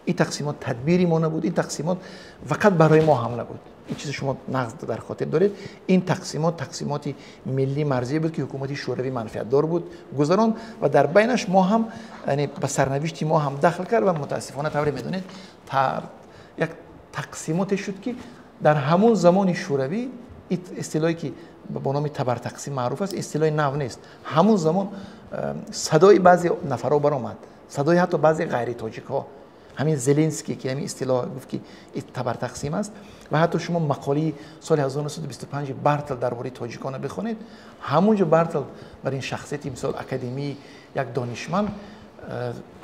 ин тақсимот тадбири мо набуд, ин тақсимот фақат барои мо ҳам набуд. Ин чизи шумо нағз дар хотир доред. Ин тақсимот тақсимоти миллӣ марзӣ буд, ки ҳукумати Шӯравӣ манфиатдор буд, гузаронд ва дар байнаш мо ҳам, яъне ба сарнавишти мо ҳам дахл кард. Ва мутаассифона, тавре медонед, як тақсимоте шуд, ки дар ҳамон замони Шӯравӣ истилоҳе ки бо номи табартақсим маъруф аст, истилоҳи нав нест. Ҳамон замон садои баъзе нафарҳо баромад, садои ҳатто баъзе ғайритоҷикҳо, ҳамин Зеленский, ки ҳамин истилоҳ гуфт, ки табартақсим аст. Ва ҳатто шумо мақолаи соли 1925 Бартл дар бораи тоҷикона бихонед, ҳамон ҷо Бартл бар ин шахсияти, мисол, академии як донишманд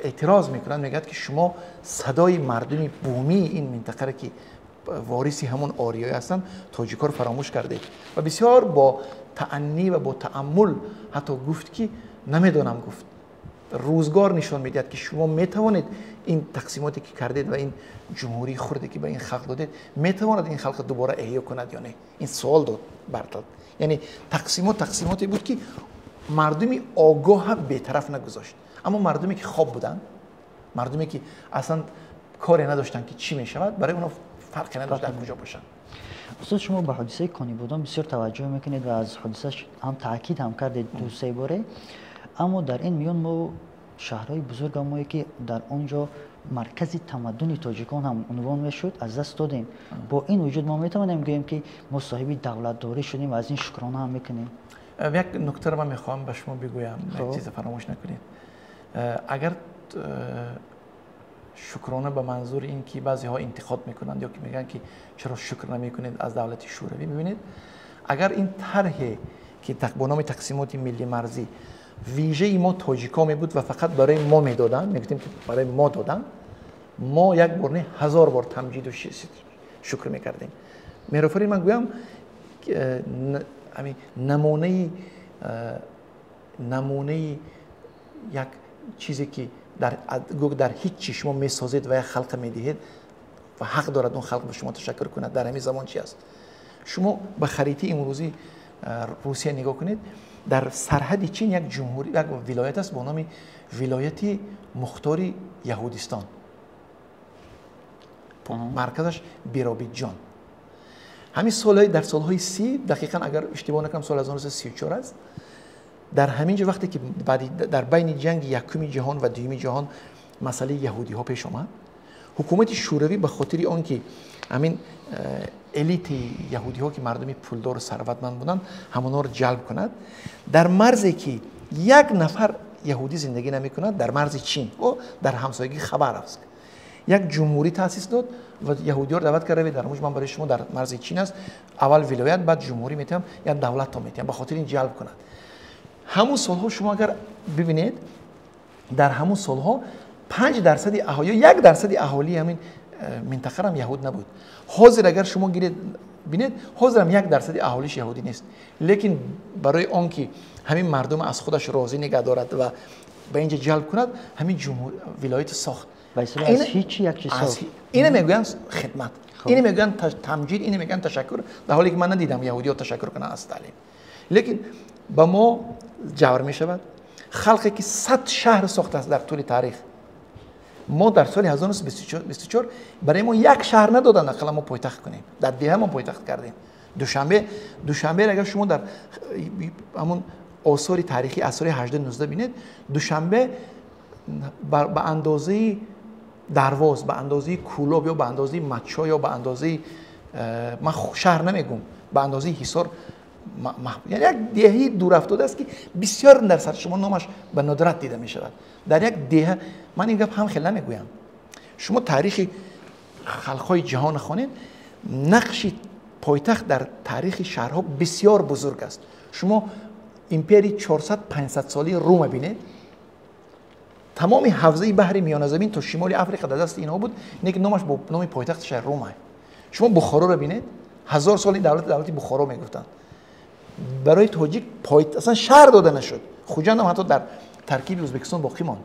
эътироз мекунад, мегӯяд, ки шумо садои мардуми бумии ин минтақаро, ки вориси ҳамон ориёӣ ҳастанд, тоҷикҳоро фаромӯш кардед. Ва бисёр бо тааннӣ ва бо тааммул ҳатто гуфт, ки намедонам, гуфт, рӯзгор нишон медиҳад, ки шумо метавонед ин тақсимоте ки кардед ва ин ҷумҳурии хурде ки ба ин халқ додед, метавонад ин халқро дубора эҳё кунад ё не. Ин суол дод Бартл. Яъне тақсимот тақсимоте буд, ки мардуми огоҳа бетараф нагузошт, аммо мардуме ки хоб буданд, мардуме ки аслан коре надоштанд, ки чӣ мешавад, барои онҳо фарқе надошт дар куҷо бошанд. Устод, шумо ба ҳодисаи Конибодом бисёр таваҷҷӯҳ мекунед ва аз ҳодисаш ҳам таъкид ҳам кардед ду-се боре. Аммо дар ин миён мо шаҳрҳои бузургамое, ки дар он ҷо Маркази тамаддуни тоҷикон ҳам унвон мешуд, аз даст додем. Бо ин вуҷуд мо метавонем гӯем, ки мо соҳиби давлатдорӣ шудем ва аз ин шукрона ҳам мекунем. Як нуктаро ман мехоҳам ба шумо бигӯям, як чиз фаромӯш накунед. Агар шукрона ба манзури ин ки баъзеҳо интиқод мекунанд ё ки мегӯянд, ки чаро шукр намекунед аз давлати Шӯравӣ, бибинед, агар ин тарҳе ки бо номи тақсимоти миллӣ марзӣ вижаи мо тоҷикҳо мебуд ва фақат барои мо медоданд, мегуфтем, ки барои мо доданд, мо як бор не, ҳазор бор тамҷиду шукр мекардем. Меҳрофарин, ман гӯям, намунаи як чизе, ки дар ҳеҷ чи шумо месозед ва як халқа медиҳед ва ҳақ дорад он халқ ба шумо ташаккур кунад, дар ҳамин замон чи аст? Шумо ба харитаи имрӯзии Русия нигоҳ кунед, дар сарҳади Чин як ҷумҳурӣ, як вилоят аст бо номи вилояти мухтори Яҳудистон, марказаш Биробиҷон. Ҳамин солҳои дар солҳои 30, дақиқан агар иштибоҳ накунам, соли 1934 аст, дар ҳамин ҷо вақте ки дар байни ҷанги якуми ҷаҳон ва дуюми ҷаҳон масъалаи яҳудиҳо пеш омад, ҳукумати Шӯравӣ ба хотири он ки ҳамин элити яҳудиҳо, ки мардуми пулдору сарватманд буданд, ҳамонҳоро ҷалб кунад, дар марзе ки як нафар яҳудӣ зиндагӣ намекунад, дар марзи Чин, о дар ҳамсоягии Хабаровск, як ҷумҳурӣ таъсис дод ва яҳудиёро даъват кард: равед, дар муҷ ман барои шумо, дар марзи Чин аст, аввал вилоят, баъд ҷумҳурӣ метиҳам, як давлатто метиҳам, ба хотири ин ҷалб кунад. Ҳамун солҳо шумо агар бибинед, дар ҳамун солҳо 5% аҳолӣ, 1% аҳолии ҳамин минтақарам яҳуд набуд. Ҳозир агар шумо гиред бинед, ҳозирам 1% аҳолиш яҳудӣ нест, лекин барои он ки ҳамин мардум аз худаш розӣ нигоҳ дорад ва ба инҷа ҷалб кунад, ҳамин вилоят сохт. Ина мегӯянд хидмат, ина мегӯянд тамҷид, ина мегӯянд ташаккур, дар ҳоле ки ман надидам яҳудиҳо ташаккур кунанд аз Сталин. Лекин ба мо ҷавр мешавад. Халқе ки 100 шаҳр сохтааст дар тӯли таърих, мо дар соли 1924 барои мо як шаҳр надоданд, ақаллан мо пойтахт кунем. Дар деҳа мо пойтахт кардем, Душанбе. Душанбе агар шумо дар ҳамун осори таърихӣ асри 18, 19 бинед, Душанбе ба андозаи Дарвоз, ба андозаи Кӯлоб ё ба андозаи Матчо ё ба андозаи, ман шаҳр намегум, ба андозаи Ҳисор, яъне як деҳаи дурафтода аст, ки бисёр дар сар шумо номаш ба надрат дида мешавад. Дар як деҳа, ман ин гап ҳам хел намегӯям, шумо таърихи халқҳои ҷаҳон хонед, нақши пойтахт дар таърихи шаҳрҳо бисёр бузург аст. Шумо империяи 400-500 солаи Рума бинед, тамоми ҳавзаи баҳри Миёназамин то шимоли Африқа дар дасти инҳо буд, не ки номаш бо номи пойтахти шаҳр Рума. Шумо Бухороро бинед, 1000 соли давлат, давлати Бухоро мегуфтанд. Барои тоҷик аслан шаҳр дода нашуд. Хуҷандам ҳатто дар таркиби Ӯзбекистон боқӣ монд.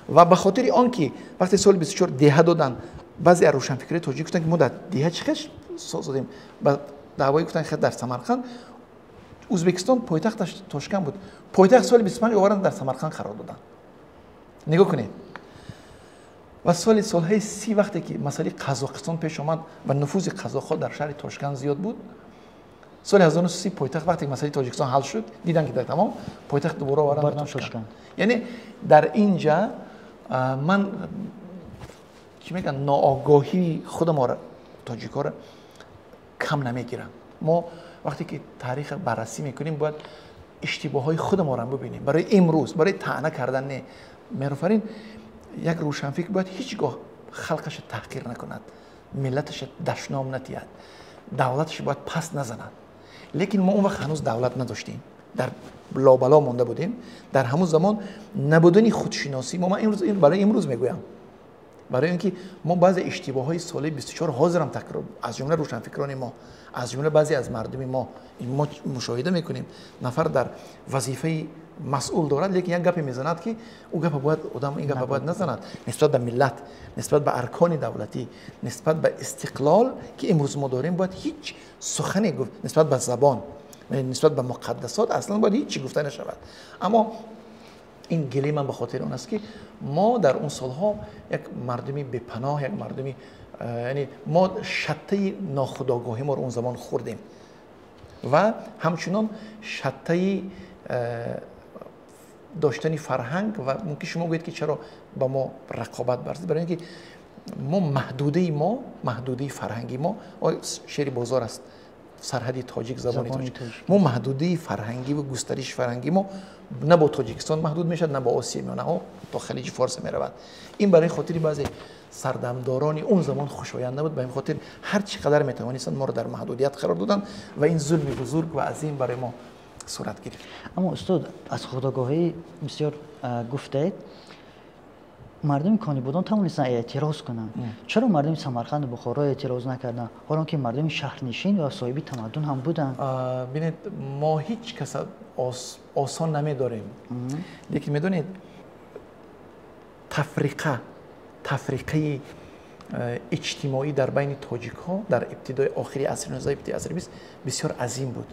Ва ба хотири он ки вақте соли 24 деҳа доданд, баъзе аз рӯшанфикрои тоҷик гуфтанд, ки мо дар деҳа чӣ хел созодем? Ба даъвои гуфтанд, хел дар Самарқанд. Ӯзбекистон пойтахташ Тошканд буд, пойтахт соли 25 оваранд, дар Самарқанд қарор доданд. Нигоҳ кунед. Ва солҳои 30, вақте ки масъалаи Қазоқистон пеш омад ва нуфузи қазоқҳо дар шаҳри Тошканд зиёд буд, соли 1930 пойтахт, вақте ки масъалаи Тоҷикистон ҳал шуд, диданд, ки дар тамом пойтахт дубора оваранд ба Тошканд. Яъне дар инҷа ман чӣ мегӯям, ноогоҳии худаморо, тоҷикҳоро, кам намегирам. Мо вақте ки таърихро баррасӣ мекунем, бояд иштибоҳҳои худаморо бибинем, барои имрӯз, барои таъна кардан не. Меҳрофарин, як рӯшанфикр бояд ҳеҷ гоҳ халқаша таҳқир накунад, миллаташа дашном надиҳад, давлаташа бояд пас назанад. Лекин мо он вақт ҳанӯз давлат надоштем, дар лобало монда будем. Дар ҳамун замон набудани худшиносӣ мо, ман имрӯз барои имрӯз мегӯям, барои он ки мо баъзе иштибоҳҳои соли 24 ҳозирам такрор, аз ҷумла рӯшанфикрони мо, аз ҷумла баъзе аз мардуми мо, мо мушоҳида мекунем, нафар дар вазифаи масъул дорад, лекин як гапе мезанад, ки ӯ гапа бояд одам ин гапа бояд назанад нисбат ба миллат, нисбат ба аркони давлатӣ, нисбат ба истиқлол, ки имрӯз мо дорем, бояд ҳеҷ сухане гуфт, нисбат ба забон, нисбат ба муқаддасот аслан бояд ҳеҷ чи гуфта нашавад. Аммо ин гиле ман ба хотири он аст, ки мо дар он солҳо як мардуми бепаноҳ, як мардуми, яъне мо шаттаи нохудогоҳӣ моро он замон хӯрдем ва ҳамчунон шаттаи Доштани фарҳанг ва мумкин шумо гӯед, ки чаро ба мо рақобат барзид, барои ин ки мо маҳдудаи мо, маҳдудаи фарҳанги мо, шери бозор аст, сарҳади тоҷик, забони тоҷик. Мо маҳдудаи фарҳангӣ ва густариши фарҳангӣ мо на бо Тоҷикистон маҳдуд мешавад, на бо Осиёи Миёнаҳо, то Халиҷи Форс меравад. Ин барои хотири баъзе сардамдорони он замон хушоянд набуд. Ба ин хотир ҳар чӣ қадар метавонистанд, моро дар маҳдудият қарор доданд ва ин зулми бузург ва азим барои мо сурат гирифт. Аммо, устод, аз худогоҳӣ бисёр гуфтаед. Мардуми Конибодом тавонистанд эътироз кунанд. Чаро мардуми Самарқанду Бухоро эътироз накарданд, ҳолон ки мардуми шаҳрнишин ва соҳиби тамаддун ҳам буданд? Бинед, мо ҳеҷ каса осон намедорем, лекин медонед, тафриқаи иҷтимоӣ дар байни тоҷикҳо дар ибтидои охири асри 19, ибтидои асри 20 бисёр азим буд.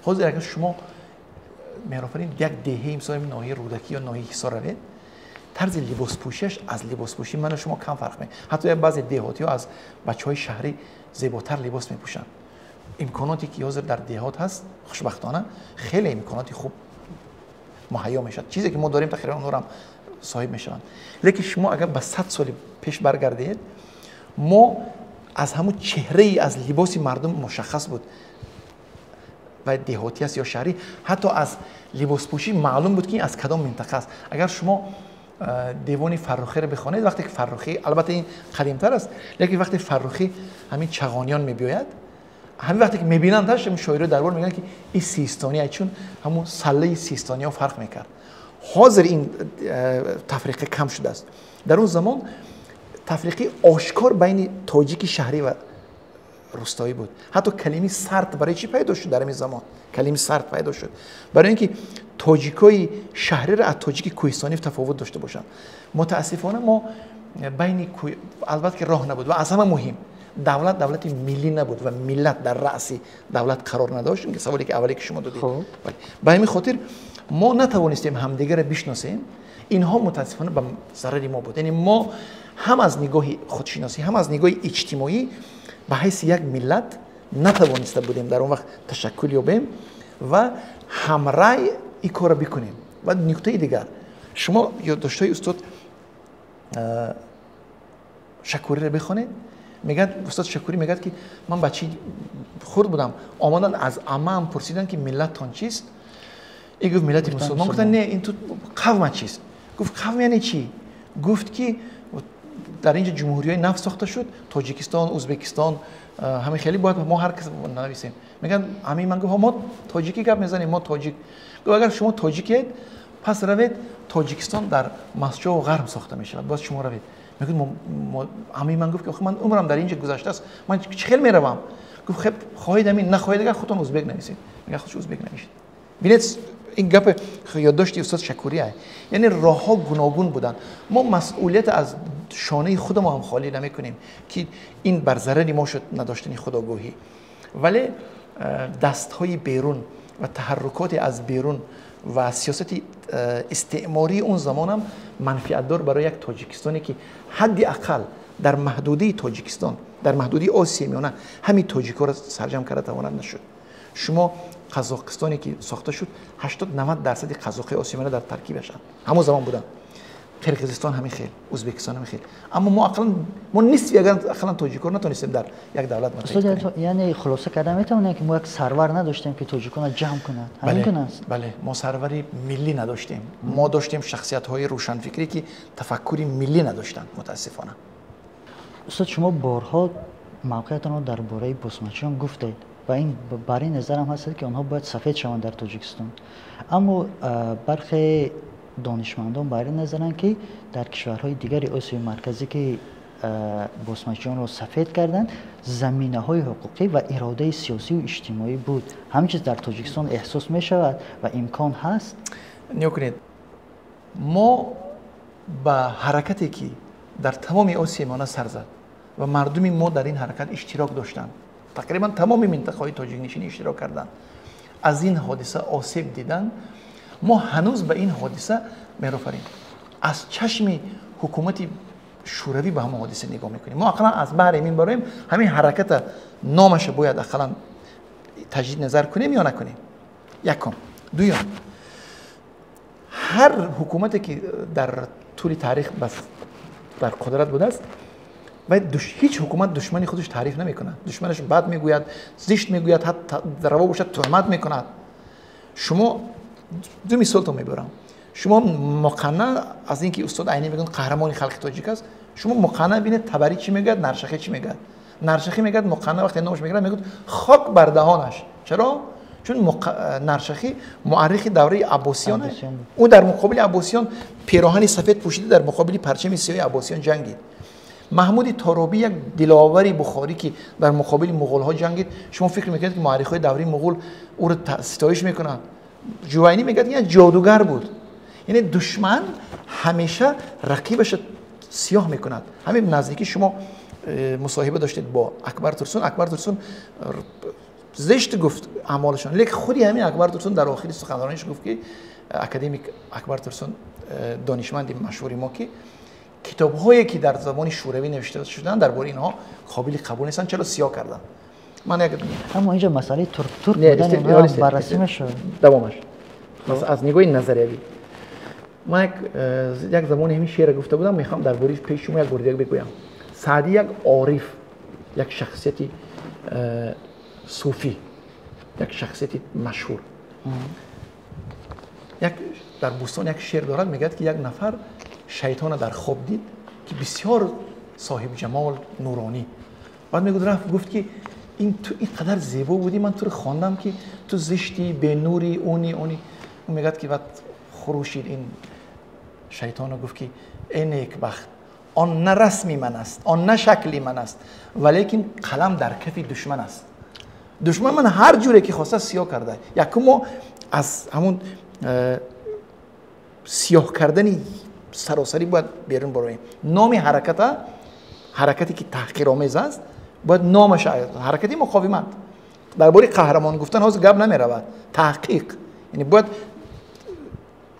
Ҳозир агар шумо, Меҳрофарин, як деҳаи, мисол, ноҳияи Рӯдакӣ ё ноҳияи Ҳисор равед, тарзи либоспӯшиаш аз либоспӯшии ману шумо кам фарқ ме. Ҳатто баъзе деҳотиҳо аз бачаҳои шаҳрӣ зеботар либос мепӯшанд. Имконоте ки ҳозир дар деҳот ҳаст, хушбахтона, хеле имконоти хуб муҳайё мешавад. Чизе ки мо дорем, тақрибан онҳоро соҳиб мешаванд. Лекин шумо агар ба 100 соли пеш баргардед, мо аз ҳамун чеҳраи, аз либоси мардум мушаххас буд ва деҳотӣ аст ё шаҳрӣ. Ҳатто аз либоспӯшӣ маълум буд, ки аз кадом минтақа аст. Агар шумо Девони Фаррухиро бихонед, вақте ки Фаррухӣ, албатта ин қадимтар аст, лекин вақте Фаррухӣ ҳамин Чағониён мебиёяд, ҳамин вақте ки мебинанд, шоирои дарбор мегӯянд, ки ин систонӣ, чун ҳамун саллаи систониҳо фарқ мекард. Ҳозир ин тафриқа кам шудааст. Дар он замон тафриқи ошкор байни тоҷики шаҳрӣ ва рустоӣ буд. Ҳатто калими сарт барои чӣ пайдо шуд? Дар ҳамин замон калими сарт пайдо шуд барои ин ки тоҷикои шаҳриро аз тоҷики кӯҳистонӣ тафовут дошта бошанд. Мутаассифона, мо байни, албатта ки роҳ набуд ва аз ҳама муҳим, давлат давлати миллӣ набуд ва миллат дар раъси давлат қарор надошт, саволе ки аввале ки шумо додед. Ба ҳамин хотир мо натавонистем ҳамдигарро бишносем. Инҳо мутаассифона ба зарари мо буд. Яъне мо ҳам аз нигоҳи худшиносӣ, ҳам аз нигоҳи иҷтимоӣ ба ҳайси як миллат натавониста будем дар он вақт ташаккул ёбем ва ҳамрай ин корро бикунем. Ва нуктаи дигар, шумо ёддоштҳои устод Шакуриро бихонед. Мегӯяд, устод Шакурӣ мегӯяд, ки ман бачаи хурд будам, омаданд, аз амаам пурсиданд, ки миллаттон чист. И гуфт: «Миллати мусулмон». Гуфтанд: «Не, ин ту қавма чист?» Гуфт: «Қавм яъне чӣ?» Гуфт, ки дар инҷо ҷумҳуриҳои нав сохта шуд, Тоҷикистон, Ӯзбекистон, ҳамин хеле бояд мо ҳар кас нависем. Мегӯянд, ҳамин ман гуфт: «Мо тоҷикӣ гап мезанем, мо тоҷик». Гуфт: «Агар шумо тоҷикед, пас равед, Тоҷикистон дар Маскав ғарб сохта мешавад, боз шумо равед». Мегӯяд, ҳамин ман гуфт, ки ман умрам дар инҷо гузаштааст, ман чӣ хел меравам? Гуфт: «Хеб, хоҳед ҳамин, нахоҳед, агар худтон узбек нависед». Мегӯяд, худш узбек навишт. Бинед, ин гапи ёддошти устод Шакурия. Яъне роҳҳо гуногун буданд. Мо масъулият аз шонаи худамо ҳам холӣ намекунем, ки ин бар зарари мо шуд, надоштани худогоҳӣ. Вале дастҳои берун ва таҳаррукоте аз берун ва сиёсати истеъмории он замонам манфиатдор барои як Тоҷикистоне, ки ҳадди ақал дар маҳдудии Тоҷикистон, дар маҳдудии Осиёи Миёна ҳамин тоҷикҳоро сарҷамъ карда тавонад, нашуд. Шумо Қазоқистоне ки сохта шуд, 80-90% қазоқи Осиёи Миёна дар таркибашанд, ҳамон замон буданд. Қирғизистон ҳамин хел, Ӯзбекистон ҳамин хел. Аммо мо ақаллан, мо нисфи агар ақаллан тоҷикҳоро натонистем дар як давлат муттаҳид кунем. Яъне хулоса карда метавонем, ки мо як сарвар надоштем, ки тоҷиконро ҷамъ кунад? Ҳамин гуна аст? Бале, мо сарвари миллӣ надоштем. Мо доштем шахсиятҳои рӯшанфикрӣ, ки тафаккури миллӣ надоштанд, мутаассифона. Устод, шумо борҳо мавқеатонро дар бораи босмачиён гуфтед ва ин бар ин назарам ҳастед, ки онҳо бояд сафед шаванд дар Тоҷикистон. Аммо бархе донишмандон бар ин назаранд, ки дар кишварҳои дигари Осиёи Марказӣ, ки босмачиёнро сафед карданд, заминаҳои ҳуқуқӣ ва иродаи сиёсию иҷтимоӣ буд. Ҳамин чиз дар Тоҷикистон эҳсос мешавад ва имкон ҳаст? Нигоҳ кунед, мо ба ҳаракате, ки дар тамоми Осиёи Миёна сар зад ва мардуми мо дар ин ҳаракат иштирок доштанд, тақрибан тамоми минтақаҳои тоҷикнишинӣ иштирок карданд, аз ин ҳодиса осеб диданд. Мо ҳанӯз ба ин ҳодиса, Меҳрофарин, аз чашми ҳукумати Шӯравӣ ба ҳамон ҳодиса нигоҳ мекунем. Мо ақаллан аз баҳри ин бароем ҳамин ҳараката номаша бояд ақаллан таҷдид назар кунем ё накунем? Якум. Дуюм, Ҳар ҳукумате ки дар тӯли таърих бас дар қудрат будааст, ва ҳеҷ ҳукумат душмани худаш таъриф намекунад. Душманаш бад мегӯяд, зишт мегӯяд, ҳатто раво бошад туҳмат мекунад. Шумо ду мисол то мебарам. Шумо муқанна аз инки устод Айнӣ мегӯянд қаҳрамони халқи тоҷик аст, шумо муқанна бинед Табарӣ чӣ мегӯяд, Наршахӣ чӣ мегӯяд. Наршахӣ мегӯяд муқанна вақте номаш мегирад мегӯяд хок бар даҳонаш. Чаро? Чун Наршахӣ муаррихи давраи Аббосиён, ӯ дар муқобили Аббосиён пироҳани сафед пӯшида дар муқобили парчами сиёҳи Аббосиён ҷангид. Маҳмуди Торобӣ як диловари бухорӣ ки дар муқобили муғулҳо ҷангид. Шумо фикр мекунед ки муаррихҳои давраи муғул ӯро ситоиш мекунанд? Ҷувайнӣ мегӯяд ин як ҷодугар буд. Яъне душман ҳамеша рақибашро сиёҳ мекунад. Ҳамин наздикӣ шумо мусоҳиба доштед бо Акбар Турсун. Акбар Турсун зишт гуфт аъмолашон, лекин худи ҳамин Акбар Турсун дар охири суханрониш гуфт ки академик Акбар Турсун, донишманди машҳури мо, ки китобҳое ки дар забони шӯравӣ навишта шуданд дар бораи инҳо қобили қабул нестанд, чаро сиёҳ карданд. Ман як аммо инҷо масъалаи турк будани онҳо баррасӣ мешавад. Давомаш аз нигоҳи назариявӣ. Ман як замоне ҳамин шеъра гуфта будам, мехоҳам дар бораи пеши шумо як бори дигар бигӯям. Саъдӣ як ориф, як шахсияти суфӣ, як шахсияти машҳур, як дар Бӯстон як шеър дорад, мегӯяд ки як нафар шайтонро дар хоб дид ки бисёр соҳибҷамол, нуронӣ. Баъд мегӯяд рафт гуфт ки ин ту ин қадар зебо будӣ, ман туро хондам ки ту зиштӣ, бенурӣ, онӣ онӣ. Ӯ мегӯяд ки баъд хурӯшид ин шайтонро, гуфт ки эй некбахт, он на расми ман аст, он на шакли ман аст, валекин қалам дар кафи душман аст. Душман ман ҳар ҷуре ки хоста сиёҳ карда. Якум мо аз ҳамун сиёҳ кардани саросарӣ бояд берун бароем. Номи ҳараката, ҳаракате ки таҳқиромез аст, бояд номаш ҳаракати муқовимат. Дар бораи қаҳрамон гуфтан ҳозир гап намеравад. Таҳқиқ, яъне бояд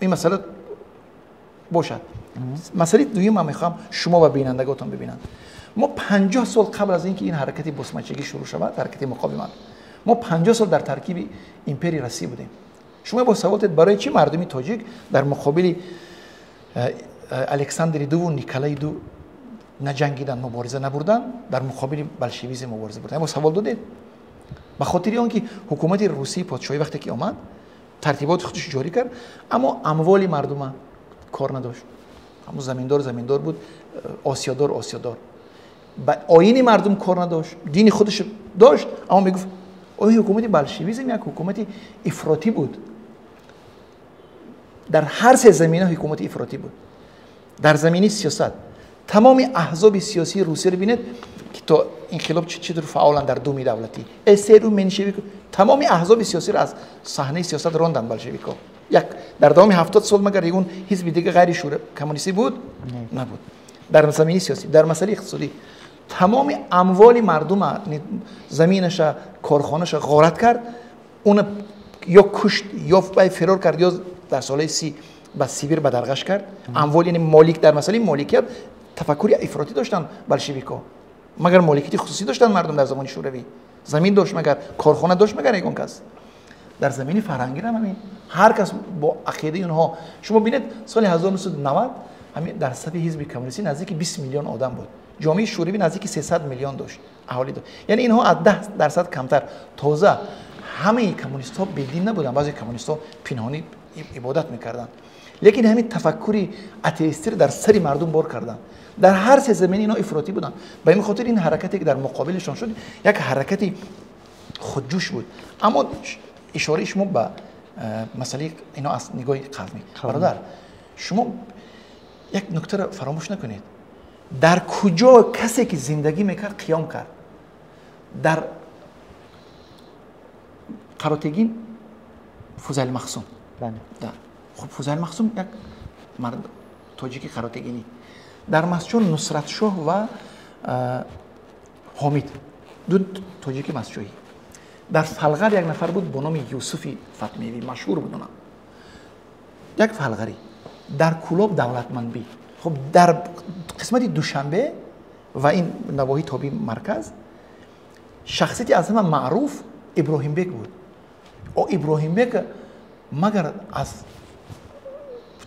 ин масъала бошад. Масъалаи дуюм ман мехоҳам шумо ва бинандаготон бибинанд. Мо 50 сол қабл аз инки ин ҳаракати босмачагӣ шурӯъ шавад, ҳаракати муқовимат, мо 50 сол дар таркиби империяи Россия будем. Шумо бо савол дед барои чӣ мардуми тоҷик дар муқобили Александри Дуву Николаи Ду наҷангиданд, мубориза набурданд, дар муқобили болшевизм мубориза бурданд? Бо савол додед. Ба хотири он ки ҳукумати Русияи подшоҳӣ вақте ки омад, тартиботи худаш ҷорӣ кард, аммо амволи мардума кор надошт. Ҳамун заминдор заминдор буд, осиёдор осиёдор. Ба оини мардум кор надошт, дини худаш дошт, аммо мегуфт ои ҳукумати болшевизм як ҳукумати ифротӣ буд. Дар ҳар се замина ҳукумати ифротӣ буд. Дар замини сиёсат тамоми аҳзоби сиёсии Русияро бинед ки то инқилоб чӣ тур фаъоланд дар думи давлатӣ, эсеру меншевик, тамоми аҳзоби сиёсиро аз саҳнаи сиёсат ронданд болшевикҳо. Як дар давоми 70 сол магар ягон ҳизби дига ғайри шӯра коммунистӣ буд? Набуд. Дар замини сиёсӣ, дар масъалаи иқтисодӣ тамоми амволи мардума, заминаша, корхонаша ғорат кард, уна ё кушт, ё фирор кард, ё дар солҳои 30 ба Сибир бадарғаш кард. Амвол, яъне молик, дар масъалаи моликият тафаккури ифротӣ доштанд болшевикҳо. Магар моликияти хусусӣ доштанд мардум дар замони шӯравӣ? Замин дошт магар, корхона дошт магар ягон кас? Дар замини фарҳангӣ ҳам ҳамин. Ҳар кас бо ақидаи онҳо. Шумо бинед соли 1990 ҳамин дар сафи ҳизби коммунистӣ наздики 20 миллион одам буд. Ҷомеаи шӯравӣ наздики 300 миллион дошт аҳолӣ дошт. Яъне инҳо аз 10% камтар. Тоза ҳамаи коммунистҳо бедин набуданд, баъзе коммунистҳо пинҳонӣ ибодат мекарданд. Лекин ҳамин тафаккури атеистиро дар сари мардум бор карданд. Дар ҳар се замина инҳо ифротӣ буданд. Ба ин хотир ин ҳаракате ки дар муқобилашон шуд як ҳаракати худжӯш буд. Аммо ишораи шумо ба масъалаи инҳо аз нигоҳи қавмӣ. Бародар, шумо як нуктаро фаромӯш накунед. Дар куҷо касе ки зиндагӣ мекард қиём кард? Дар Қаротегин Фузайл Махсум. Хуб, Фузайл Махсум як мард тоҷики қаротегинӣ. Дар Масчон Нусратшоҳ ва Ҳомид, ду тоҷики масчоҳӣ. Дар Фалғар як нафар буд бо номи Юсуфи Фатмевӣ, машҳур буд онам, як фалғарӣ. Дар Кӯлоб Давлатмандбӣ. Хуб, дар қисмати Душанбе ва ин навоҳии тобии марказ шахсияти аз ҳама маъруф Иброҳимбек буд. Иброҳимбек магар аз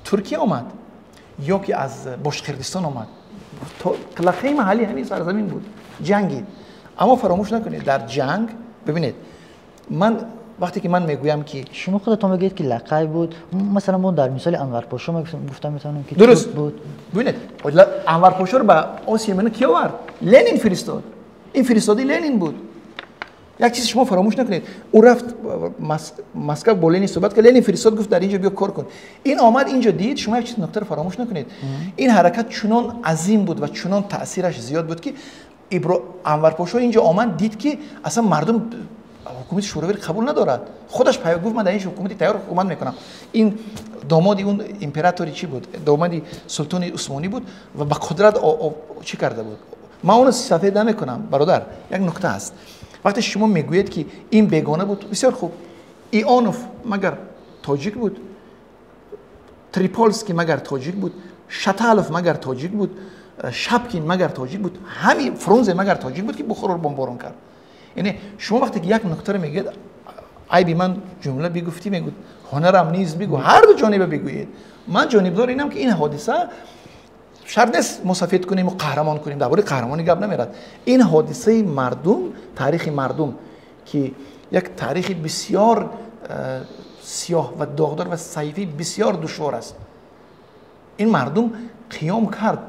Туркия омад ё ки аз Бошқирдистон омад, лақаи маҳаллӣ ҳамин сарзамин буд, ҷангид. Аммо фаромӯш накунед, дар ҷанг бибинед, ман вақте ки ман мегӯям ки шумо худатон мегӯед ки лақай буд, масалан мо дар мисоли Анвар Пошо гуфта метавонем ки дуруст буд. Бибинед, Анвар Пошоро ба Осиёи Миёна ки овард? Ленин фиристод. Ин фиристодаи Ленин буд. Як чиз шумо фаромӯш накунед, ӯ рафт Москва, бо Ленин суҳбат кард, Ленин фиристод, гуфт дар инҷо биё кор кун. Ин омад инҷо дид. Шумо як чиз нуктаро фаромӯш накунед, ин ҳаракат чунон азим буд ва чунон таъсираш зиёд буд ки Анвар Пошо инҷо омад, дид ки аслан мардум ҳукумати шӯравиро қабул надорад. Худаш гуфт ман дар ин ҳукумати тайёр ҳукумат мекунам. Ин домоди он императори чӣ буд, домоди султони усмонӣ буд ва ба қудрат чӣ карда буд. Ман онро сафед намекунам, бародар, як нукта аст. Вақте шумо мегӯед ки ин бегона буд, бисёр хуб, Ионов магар тоҷик буд, Триполский магар тоҷик буд, Шаталов магар тоҷик буд, Шапкин магар тоҷик буд, ҳамин Фрунзе магар тоҷик буд ки Бухороро бомборон кард. Яъне шумо вақте ки як нуктаро мегӯед, айби ман ҷумла бигуфтӣ, мегӯд ҳунарам низ бигӯ, ҳар ду ҷониба бигӯед. Ман ҷонибдор инам ки ин ҳодиса шарт нест мо сафед кунем ва қаҳрамон кунем, дар бораи қаҳрамонӣ гап намерад. Ин ҳодисаи мардум, таърихи мардум ки як таърихи бисёр сиёҳ ва доғдор ва саҳифаи бисёр душвор аст. Ин мардум қиём кард,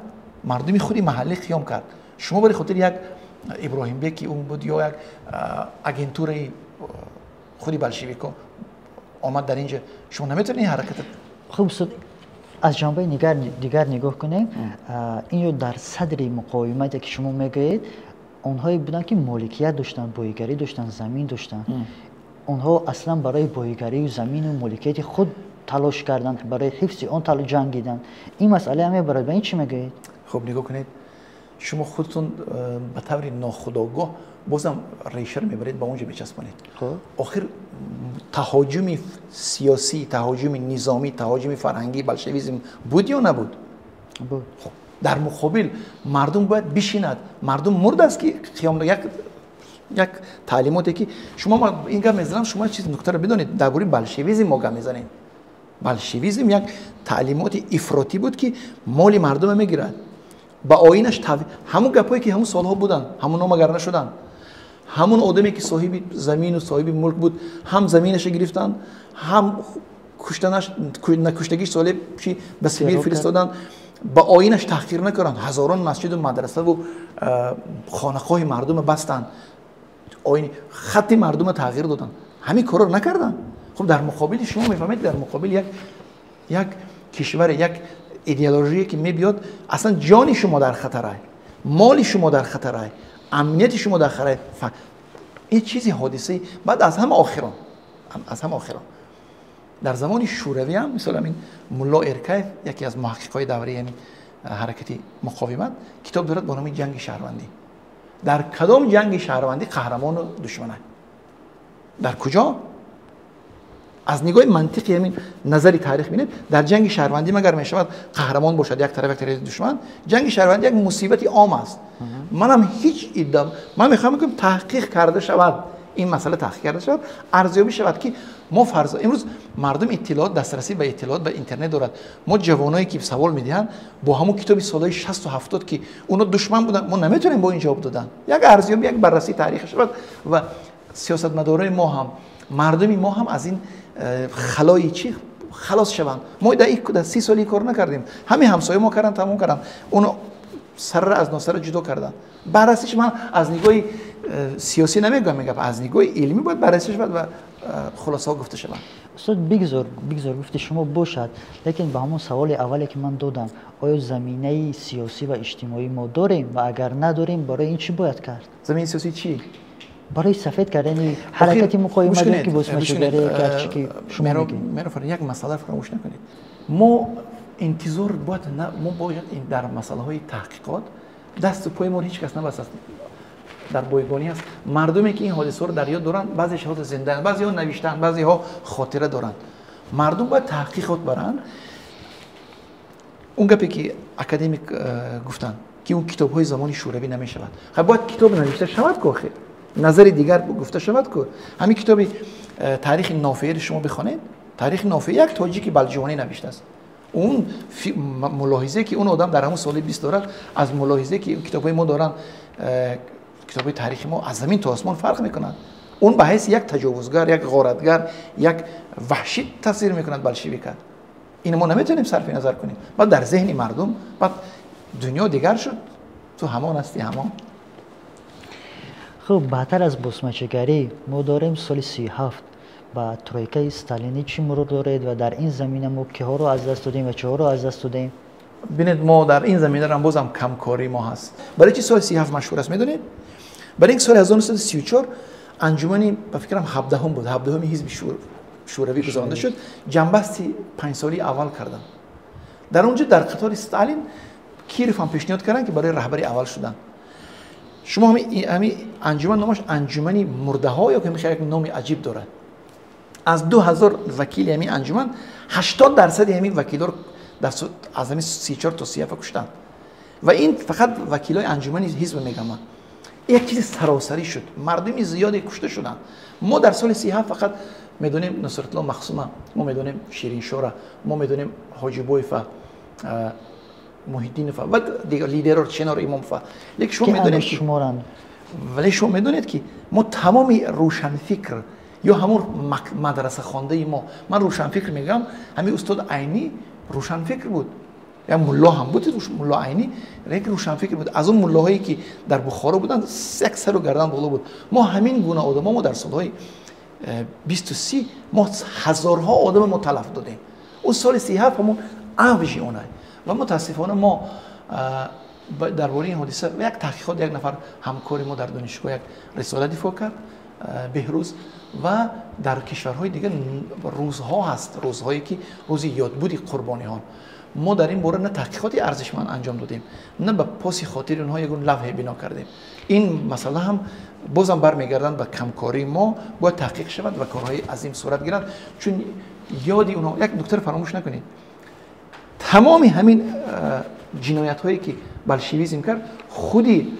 мардуми худи маҳаллӣ қиём кард. Шумо барои хотири як Иброҳимбек ки он буд ё як агентураи худи болшевико омад дар инҷа, шумо наметавонед ин ҳаракат. Хуб, аз ҷанбаи дигар нигоҳ кунем, инҷо дар садри муқовимате ки шумо мегӯед, онҳое буданд ки моликият доштанд, боигарӣ доштанд, замин доштанд. Онҳо аслан барои боигарию замину моликияти худ талош карданд, барои ҳифзи он ҷангиданд. Ин масъала ҳам мебарад. Ба ин чӣ мегӯед? Хуб, нигоҳ кунед, шумо худтон ба таври нохудогоҳ бозам решаро мебаред, ба онҷо мечаспонед. Охир таҳоҷуми сиёсӣ, таҳоҷуми низомӣ, таҳоҷуми фарҳангии болшевизм буд ё набуд? Буд. Хуб, дар муқобил мардум бояд бишинад. Мардум мурд аст ки қиём як таълимоте ки шумо ин гап мезанам, шумо чиз нуктаро бидонед, дар бораи болшевизм мо гап мезанем. Болшевизм як таълимоти ифротӣ буд ки моли мардумро мегирад, ба оинаш ҳамун гапҳое ки ҳамун солҳо буданд, ҳамунҳо магар нашуданд? Ҳамун одаме ки соҳиби замину соҳиби мулк буд, ҳам заминаша гирифтанд, ҳам куштанаш, накуштагиш соле чи ба Сибир фиристоданд, ба оинаш таҳқир накарданд, ҳазорон масҷиду мадрасаву хонақоҳи мардумро бастанд, оини хатти мардумро тағйир доданд. Ҳамин корро накарданд. Хуб, дар муқобили шумо мефаҳмед, дар муқобили як кишваре, як идеологие ки мебиёд, аслан ҷони шумо дар хатарай, моли шумо дар хатарай, амнияти шумо дар хатарай. Ин чизи ҳодисаи баъд аз ҳама охирон, аз ҳама охирон дар замони шӯравӣ ҳам, мисол ҳамин Мулло Эркаев, яке аз муҳаққиқҳои давраи ҳамин ҳаракати муқовимат, китоб дорад бо номи ҷанги шаҳрвандӣ. Дар кадом ҷанги шаҳрвандӣ қаҳрамону душманай? Дар куҷо? Аз нигоҳи мантиқи ҳамин назари таърих бинед, дар ҷанги шаҳрвандӣ магар мешавад қаҳрамон бошад як тараф, як тарафи душман? Ҷанги шаҳрвандӣ як мусибати ом аст. Манам ҳеҷ иддао, ман мехоҳам бигӯям таҳқиқ карда шавад, ин масъала таҳқиқ карда шавад, арзёбӣ шавад ки мо фарз имрӯз мардум иттилоот, дастрасӣ ба иттилоот, ба интернет дорад. Мо ҷавоное ки савол медиҳанд бо ҳамун китоби солҳои 60-70 ки оно душман буданд, мо наметавонем бо ин ҷавоб додан. Як арзёбӣ, як баррасии таърихӣ шавад ва сиёсатмадорои мо ҳам, мардуми мо ҳам аз ин халои чӣ халос шаванд. Мо дар 30 соли кор накардем, ҳамин ҳамсоя мо карданд, тамом карданд, оно сарра аз носара ҷудо карданд. Баррасиш ман аз нигоҳи сиёсӣ намегӯям, мегӯям аз нигоҳи илмӣ бояд баррасӣ шавад ва хулосаҳо гуфта шаванд. Устод, бигзор гуфти шумо бошад, лекин ба ҳамон саволи аввале ки ман додам, оё заминаи сиёсӣ ва иҷтимоӣ мо дорем ва агар надорем, барои ин чӣ бояд кард? Заминаи сиёсӣ чӣ? Барои сафед кардани ҳаракати муқовимат ки босмашугарӣ гарчи ки шумо мегӯед. Меҳрофар, як масъала фаромӯш накунед. Мо интизор бояд, мо бояд дар масъалаҳои таҳқиқот дасту пои мо ҳеҷ кас набастааст, дар бойгонӣ аст. Мардуме ки ин ҳодисаҳоро дар ёд доранд, баъзеаш ҳозир зиндаанд, баъзеҳо навиштаанд, баъзеҳо хотира доранд. Мардум бояд таҳқиқот баранд. Он гапе ки академик гуфтанд ки он китобҳои замони шӯравӣ намешавад, хай бояд китоб навишта шавад ку, охир назари дигар гуфта шавад ку. Ҳамин китоби таърихи Нофеиро шумо бихонед, таърихи Нофеи як тоҷики балҷувонӣ навиштааст. Он мулоҳизае ки он одам дар ҳамон соли 20 дорад, аз мулоҳизае ки китобҳои мо доранд, китобҳои таърихи мо аз замин то осмон фарқ мекунад. Он ба ҳайси як таҷовузгар, як ғоратгар, як ваҳшӣ тасвир мекунад болшевика. Инро мо наметавонем сарфи назар кунем. Баъд дар зеҳни мардум, баъд дунё дигар шуд, ту ҳамон ҳастӣ, ҳамон. Хуб, баъдтар аз босмачигарӣ мо дорем соли 37 ба тройкаи сталинӣ чӣ мурур доред ва дар ин замина мо киҳоро аз даст додем ва чиҳоро аз даст додем? Бинед, мо дар ин замина бозам камкории мо ҳаст. Барои чи соли 37 машҳур аст, медонед? Барои ин соли 1934 анҷумани, ба фикрам, 17-ум буд, 17-уми ҳизби шӯравӣ гузаронда шуд, ҷамъбасти 5-солаи аввал карданд. Дар он ҷо дар қатори Сталин Киров ҳам пешниҳод карданд, ки барои раҳбари аввал шуданд. Шумо ҳами анҷуман номаш анҷумани мурдаҳо ё ки як номи аҷиб дорад. Аз 2000 вакили ҳамин анҷуман 80% ҳамин вакилҳоро аз ҳамин 34 то 37 куштанд. Ва ин фақат вакилҳои анҷумани ҳизб мегӯям. Як чизи саросарӣ шуд, мардуми зиёде кушта шуданд. Мо дар соли 37 фақат медонем Нусратулло Махсума, мо медонем Шириншора, мо медонем Ҳоҷибоева, Муҳиддинова ва дигар лидерҳо, Чинор Имомова. Лекин шумо медонед ки вале шумо медонед ки мо тамоми рӯшанфикр ё ҳамон мадрасахондаи мо, ман рӯшанфикр мегӯям, ҳамин устод Айнӣ рӯшанфикр буд, як мулло ҳам буд, мулло Айнӣ як рӯшанфикр буд. Аз он муллоҳое ки дар Бухоро буданд, як сару гардан боло буд. Мо ҳамин гуна одамо мо дар солҳои 20-30 мо ҳазорҳо одам мо талаф додем. Он соли 37 ҳамон авҷи он аст. Ва мутаассифона мо дар бораи ин ҳодиса як таҳқиқот, як нафар ҳамкори мо дар донишгоҳ як рисола дифоъ кард, Беҳрӯз, ва дар кишварҳои дигар рӯзҳо ҳаст, рӯзҳое ки рӯзи ёдбуди қурбониҳон. Мо дар ин бора на таҳқиқоти арзишманд анҷом додем, на ба поси хотири онҳо ягон лавҳе бино кардем. Ин масъала ҳам бозам бармегарданд ба камкории мо, бояд таҳқиқ шавад ва корҳои азим сурат гиранд, чун ёди онҳо. Як нуктаро фаромӯш накунед, тамоми ҳамин ҷиноятҳое ки болшевизм кард, худи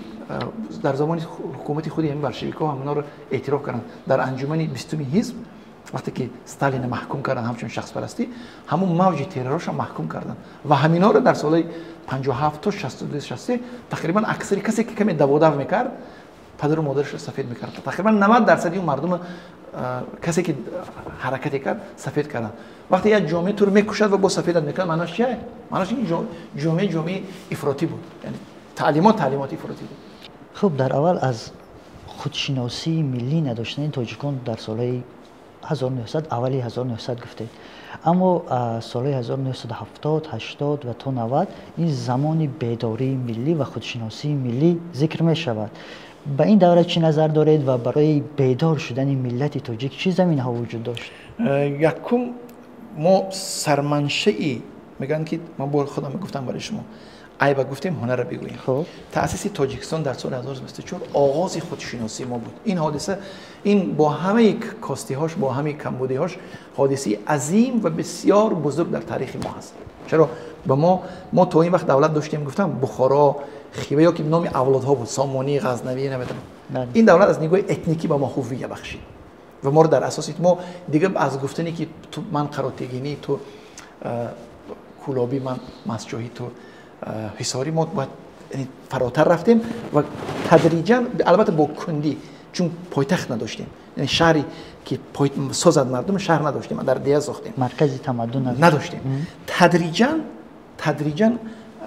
дар замони ҳукумати худи ҳамин болшевикҳо ҳаминҳоро эътироф карданд. Дар анҷумани 20-уми ҳизб вақте ки Сталинро маҳкум карданд ҳамчун шахспарастӣ, ҳамон мавҷи террорашро маҳкум карданд ва ҳаминҳоро дар солҳои 57 то 62 63 тақрибан аксари касе ки каме даводав мекард, падару модарашро сафед мекард. Тақрибан 90% он мардум касе ки ҳаракате кард, сафед карданд. Вақте як ҷомеа туро мекушад ва бо сафедат мекунад, маънош чист? Маънош ин ҷомеа ҷомеаи ифротӣ буд, яъне таълимот таълимоти ифротӣ буд. Хуб, дар аввал аз худшиносии миллӣ надоштани тоҷикон дар солҳои 1900, аввали 1900 гуфтед, аммо солҳои 1970, 80 ва то 90 ин замони бедории миллӣ ва худшиносии миллӣ зикр мешавад. Ба ин давра чӣ назар доред ва барои бедор шудани миллати тоҷик чӣ заминаҳо вуҷуд дошт? Якум, мо сарманшаи мегӯянд ки ман бо худам гуфтам барои шумо, айба гуфтем, ҳунарро бигӯем. Таъсиси Тоҷикистон дар соли 1924 оғози худшиносии мо буд. Ин ҳодиса, ин бо ҳамаи костиҳош, бо ҳамаи камбудиҳош ҳодисаи азим ва бисёр бузург дар таърихи мо ҳаст. Чаро ба мо то ин вақт давлат доштем, гуфтам Бухоро, Хива ё ки номи авлодҳо буд, Сомонӣ, Ғазнавӣ, намедонам. Ин давлат аз нигоҳи этникӣ ба мо ҳувия бахшид ва моро дар асоси мо дигар аз гуфтане ки ту ман Қаротегинӣ, ту Кулобӣ, ман Масҷоҳӣ, ту Ҳисорӣ, мо бояд фаротар рафтем ва тадриҷан, албатта бо кундӣ, чун пойтахт надоштем, яъне шаҳре ки созад мардум, шаҳр надоштем, дар дея сохтем, маркази тамаддун надоштем. Тадриҷан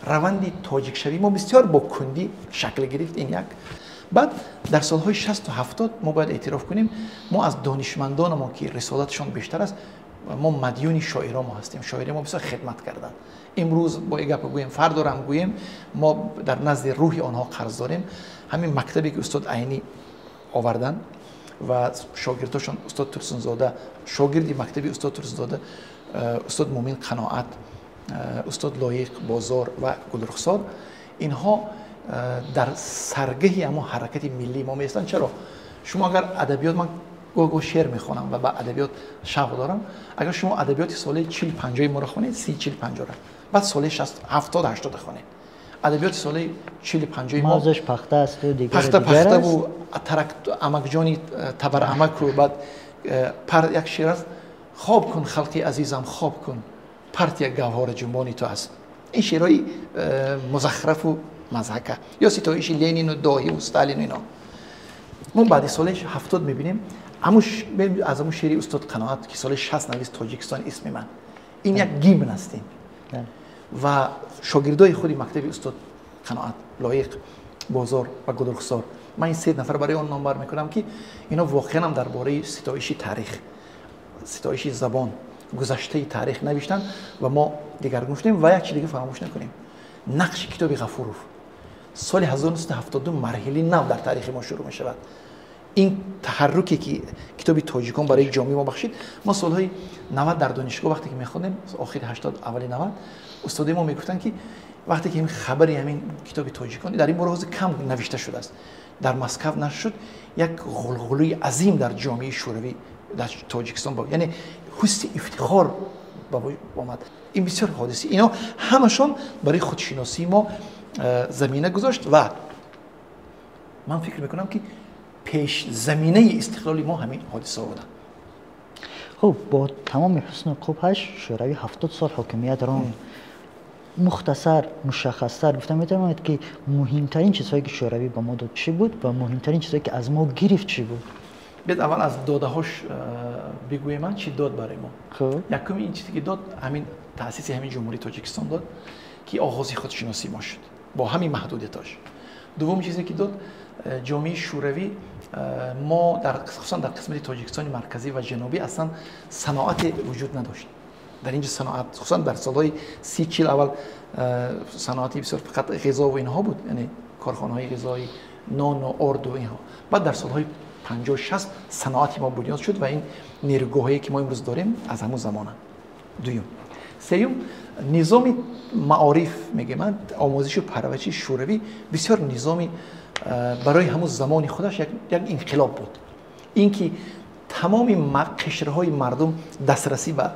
раванди тоҷикшавӣ мо бисёр бо кундӣ шакл гирифт. Ин як. Баъд дар солҳои 60 70 мо бояд эътироф кунем, мо аз донишмандонамо ки рисолатшон бештар аст, мо мадюни шоиро мо ҳастем. Шоири мо бисёр хидмат карданд. Имрӯз бо як гап гӯем, фардо ҳам гӯем, мо дар назди рӯҳи онҳо қарз дорем. Ҳамин мактабе ки устод Айнӣ оварданд ва шогирдошон устод Турсунзода, шогирди мактаби устод Турсунзода, устод Мумин Қаноат, устод Лоиқ Бозор ва Гулрухсор, инҳо дар саргаҳи ҳамон ҳаракати миллии мо меистанд. Чаро? Шумо агар адабиёт, ман гоҳ-гоҳ шеър мехонам ва ба адабиёт шавқ дорам, агар шумо адабиёти солаи 40-50 моро хонед, 30-40-50-ро, баъд солаи 70-80 хонед, адабиёти солаи 40-50 мо мавзӯш пахта аст ва дигар пахта ва тарак амакҷони табар амак, ва баъд пар як шеър аст: хоб кун халқи азизам, хоб кун, Партия гавҳори ҷунбони ту аст. Ин шеърҳои музахрафу мазҳака ё ситоиши Ленину доҳиву Сталину ино. Мо баъди соли 70 мебинем, аз ҳамун шеъри устод Қаноат, ки соли 60 навист, «Тоҷикистон исми ман», ин як гимн аст ин. Ва шогирдои худи мактаби устод Қаноат, Лоиқ, Бозор ва Гулрухсор, ман ин се нафар барои он номбар мекунам, ки ино воқеан ҳам дар бораи ситоиши таърих, ситоиши забон, гузаштаи таърих навиштанд ва мо дигаргун шудем. Ва як чи дига фаромӯш накунем: нақши китоби Ғафуров. Соли 1972 марҳилаи нав дар таърихи мо шурӯъ мешавад. Ин таҳарруке, ки китоби «Тоҷикон» барои ҷомеаи мо бахшид. Мо солҳои 90 дар донишгоҳ вақте ки мехондем, охири 80, аввали 90, устоди мо мегуфтанд, ки вақте ки ҳамин хабари ҳамин китоби «Тоҷикон», дар ин бора ҳозир кам навишта шудааст, дар Москав нашр шуд, як ғулғулӯи азим дар ҷомеаи шӯравӣ, дар Тоҷикистон, яъне ҳусси ифтихор ба омад. Ин бисёр ҳодиса, ино ҳамашон барои худшиносии мо замина гузошт ва ман фикр мекунам, ки пешзаминаи истиқлоли мо ҳамин ҳодисаҳо буданд. Хуб, бо тамоми ҳусну қубҳаш Шӯравӣ 70 сол ҳокимият ронд. Мухтасар, мушаххастар гуфта метавонед, ки муҳимтарин чизҳое, ки Шӯравӣ ба мо дод, чӣ буд ва муҳимтарин чизҳое, ки аз мо гирифт, чӣ буд? Биёд, аввал аз додаҳош бигӯем, ман чӣ дод барои мо. Якуми ин чизе, ки дод, ҳамин таъсиси ҳамин Ҷумҳурии Тоҷикистон дод, ки оғози худшиносии мо шуд бо ҳамин маҳдудиятош. Дуввум чизе, ки дод ҷомеаи шӯравӣ, мо дар, хусусан дар қисмати Тоҷикистони марказӣ ва ҷанубӣ, аслан саноате вуҷуд надошт. Дар инҷо саноат, хусусан дар солҳои 30, 40 аввал, саноати бисёр фақат ғизову инҳо буд, яъне корхонаҳои ғизои нону орду инҳо. Баъд дар солҳои 50, 60 саноати мо бунёд шуд ва ин нерӯгоҳое, ки мо имрӯз дорем, аз ҳамун замонанд. Дуюм. Сеюм, низоми маориф мегӯям, омӯзишу парвариши шӯравӣ бисёр низоми барои ҳамун замони худаш як инқилоб буд. Ин ки тамоми қишрҳои мардум дастрасӣ ба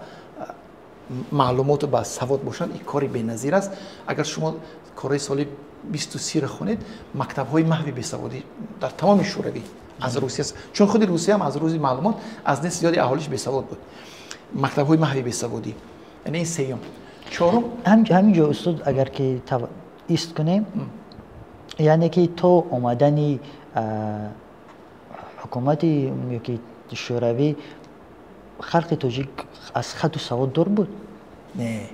маълумоту ба савод бошанд, ин кори беназир аст. Агар шумо корҳои соли 20-у 30-ро хонед, мактабҳои маҳви бесаводӣ дар тамоми Шӯравӣ аз Русия, чун худи Русия ҳам аз рӯзи маълумот аз нисф зиёди аҳолиш бесавод буд, мактабҳои маҳви бесаводӣ, яъне ин сеюм. Чорум. Ҳамин ҷо, устод, агар ки ист кунем, яъне ки то омадани ҳукумати ёки Шӯравӣ халқи тоҷик аз хату савод дур буд? Не,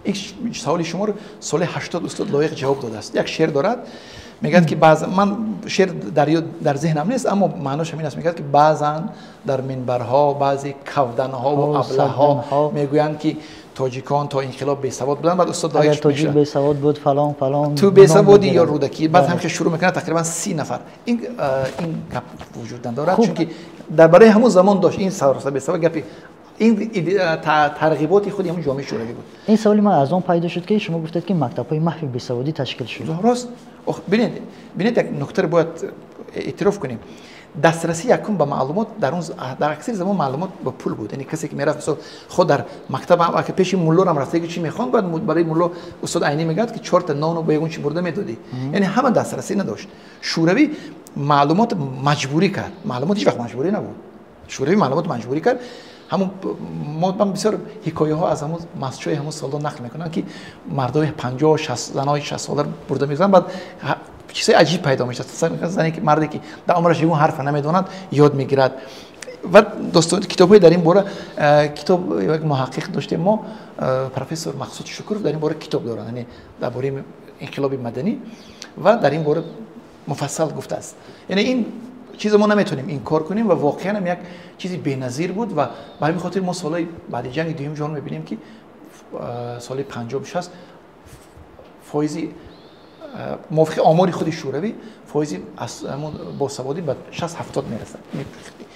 ин саволи шуморо соли 80 устод Лоиқ ҷавоб додааст. Як шеър дорад, мегӯяд, ки баъзан, ман шеър дар зеҳнам нест, аммо маънош ҳамин аст, мегӯяд, ки баъзан дар минбарҳо баъзе кавданҳову аблаҳҳо мегӯянд, ки тоҷикон то инқилоб бесавод буданд. Баъд устод Агар тоҷик бесавод буд, фалон фалон. Ту бесаводӣ ё Рӯдакӣ. Баъд ҳам ки шурӯъ мекунад, тақрибан 30 нафар. Ин гап вуҷуд надорад, чунки дар барои ҳамун замон дошт ин сароса бесавод гапи ин тарғиботи худи ҳамун ҷомеаи шӯравӣ буд. Ин саволи ман аз он пайдо шуд, ки шумо гуфтед, ки мактабҳои маҳви бесаводӣ ташкил шуд. Рост. Бинед, як нуктаро бояд эътироф кунем: дастрасӣ якум ба маълумот дар он, дар аксари замон маълумот ба пул буд. Яъне касе, ки мерафт, мисол, худ дар мактаб пеши муллорам рафта, ки чӣ мехонд, бояд барои мулло, устод Айнӣ мегӯяд, ки чорта нону ба ягон чи бурда медодӣ. Яъне ҳама дастрасӣ надошт. Шӯравӣ маълумот маҷбурӣ кард. Маълумот ҳеҷ вақт маҷбурӣ набуд. Шӯравӣ маълумот маҷбурӣ кард. Ҳамун мо, ман бисёр ҳикояҳо аз ҳамун масҷидҳои ҳамун солҳо нақл мекунанд, ки мардои 50, 60, занои 60 сола бурда мезананд. Баъд чизҳои аҷиб пайдо мешавад: зане ки, марде ки дар умраш ягон ҳарфа намедонад, ёд мегирад. Ва достон, китобҳои дар ин бора, китоб, як муҳаққиқ доштем мо, профессор Мақсуд Шукуров, дар ин бора китоб доранд, яъне дар бораи инқилоби маданӣ, ва дар ин бора муфассал гуфтааст. Яъне ин чизо мо наметавонем инкор кунем ва воқеан ҳам як чизи беназир буд. Ва ба ҳамин хотир мо солҳои баъди ҷанги дуюм ҷаҳон мебинем, ки соли 50, 60 фоизи, мувофиқи омори худи Шӯравӣ, фоизи аз ҳамон босаводӣ ба 60, 70 мерасад.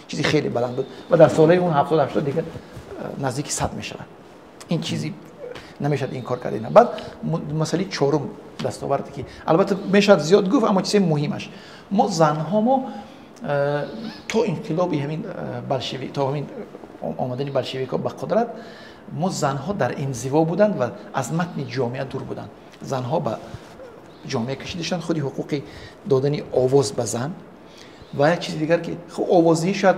Чизи хеле баланд буд ва дар солҳои он 70, 80 дигар наздики 100 мешавад. Ин чизи намешавад инкор кард. Баъд масъалаи чорум, дастоварде, ки албатта мешавад зиёд гуфт, аммо чизи муҳимаш: мо занҳо, мо то инқилоби ҳамин болшеви, то ҳамин омадани болшевикҳо ба қудрат, мо занҳо дар инзиво буданд ва аз матни ҷомеа дур буданд. Занҳо ба ҷомеа кашида шуданд, худи ҳуқуқи додани овоз ба зан ва як чизи дигар, ки хуб, овоздиҳӣ шояд,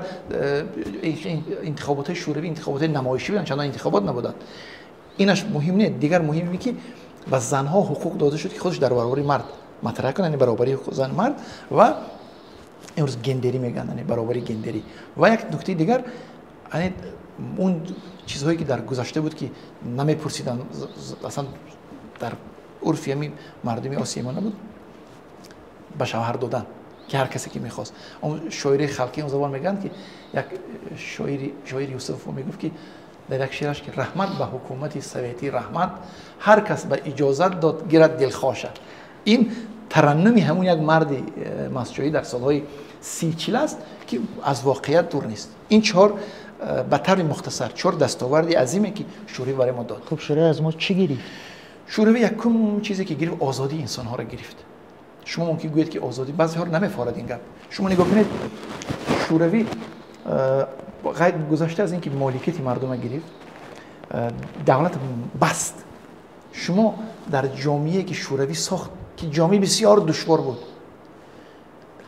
интихоботҳои шӯравӣ интихоботҳои намоишӣ буданд, чандон интихобот набуданд. Инаш муҳим не, дигар муҳим ине ки ба занҳо ҳуқуқ дода шуд, ки худаш дар баробари мард матраҳ кунанд, яъне баробарии зан мард ва имрӯз гендерӣ мегӯянд, яъне баробарии гендерӣ. Ва як нуктаи дигар, яъне он чизҳое ки дар гузашта буд, ки намепурсиданд, аслан дар урфи ҳамин мардуми Осиё мо набуд, ба шавҳар додан, ки ҳар касе ки мехост. Он шоири халқи он забон мегӯянд, ки як шоири, шоир Юсуф мегуфт, ки дар як шеъраш, ки раҳмат ба ҳукумати советӣ, раҳмат, ҳар кас ба иҷозат дод гирад дилхоша. Ин тараннуми ҳамун як марди мастчоӣ дар солҳои 30-40 аст, ки аз воқеият дур нест. Ин чор, ба таври мухтасар, чор дастоварди азиме, ки Шӯравӣ барои мо дод. Хуб, Шӯравӣ аз мо чӣ гирифт? Шӯравӣ якум чизе ки гирифт, озодии инсонҳоро гирифт. Шумо мумкин гӯед, ки озодӣ, баъзеҳоро намефорад ин гап. Шумо нигоҳ кунед, Шӯравӣ гузашта аз ин ки моликияти мардума гирифт, давлат баст. Шумо дар ҷомеае ки Шӯравӣ сохт, ки ҷомеа бисёр душвор буд,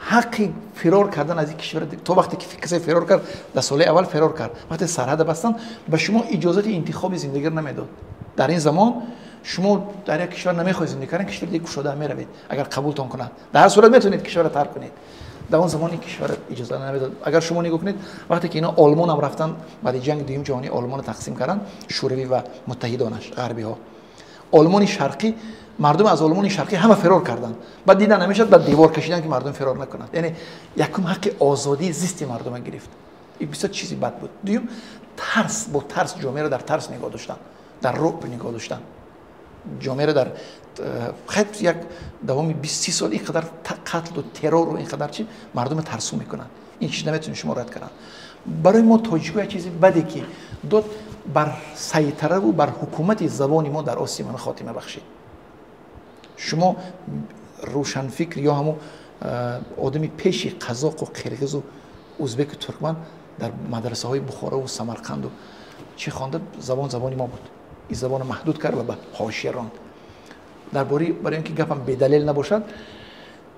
ҳаққи фирор кардан аз ин кишвар, то вақте ки касе фирор кард, дар солҳои аввал фирор кард, вақте сарҳада бастанд, ба шумо иҷозати интихоби зиндагиро намедод. Дар ин замон шумо дар як кишвар намехоҳед зиндагӣ кардан, кишвари дига кушода меравед, агар қабултон кунад. Дар ҳар сурат метавонед кишварро тарк кунед. Дар он замон ин кишвар иҷоза намедод. Агар шумо нигоҳ кунед, вақте ки ино Олмонам рафтанд, баъди ҷанги Дуюм ҷаҳонӣ Олмонро тақсим карданд, Шӯравӣ ва муттаҳидонаш, ғарбиҳо, Олмони Шарқӣ, мардум аз Олмони Шарқӣ ҳама фирор карданд. Баъд дидан намешад, баъд девор кашидан, ки мардум фирор накунанд. Яъне якум ҳаққи озодии зисти мардума гирифт. Ин бисёр чизи бад буд. Дуюм, тарс, бо тарс ҷомеаро дар тарс нигоҳ доштанд, дар рӯб нигоҳ доштанд ҷомеаро. Дар хайр, як давоми 20-30 сол ин қадар қатлу террору ин қадар чи мардума тарсу мекунанд, ин чиз наметавонед шумо рад кардан. Барои мо тоҷико як чизи баде ки дод, бар сайтараву бар ҳукумати забони мо дар Осиё мана хотима бахшид. Шумо рӯшанфикр ё ҳамун одами пеши қазоқу қирғизу узбеку туркман дар мадрасаҳои Бухорову Самарқанду чӣ хонда, забон забони мо буд. Ин забонро маҳдуд кард ва ба ҳошия ронд. Дар бораи, барои ин ки гапам бедалел набошад,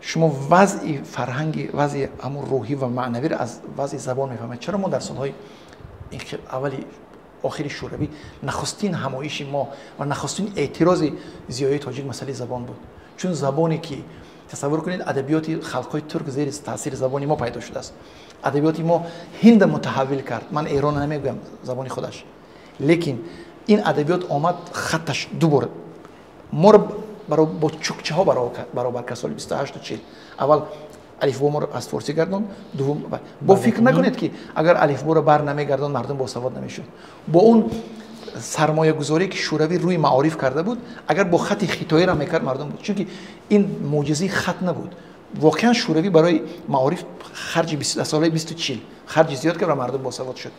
шумо вазъи фарҳанги, вазъи ҳамун рӯҳӣ ва маънавиро аз вазъи забон мефаҳмед. Чаро мо дар солҳои аввали охири Шӯравӣ нахустин ҳамоиши мо ва нахустин эътирози зиёии тоҷик масъалаи забон буд? Чун забоне ки, тасаввур кунед, адабиёти халқҳои турк зери таъсири забони мо пайдо шудааст, адабиёти мо ҳинда мутаҳаввил кард, ман Эронро намегӯям, забони худаш, лекин ин адабиёт омад, хатташ ду бор моро бо чукчаҳо баробар кард. Соли 28-40 аввал алифбо моро аз форсӣ гардонд, дуввум бо фикр накунед, ки агар алифборо бар намегардонд, мардум босавод намешуд. Бо он сармоягузорие ки Шӯравӣ рӯи маориф карда буд, агар бо хати хитоиро мекард, мардум буд, чунки ин мӯъҷизаи хат набуд. Воқеан Шӯравӣ барои маориф харҷи солҳои 20-40 харҷи зиёд кард ва мардум босавод шуд.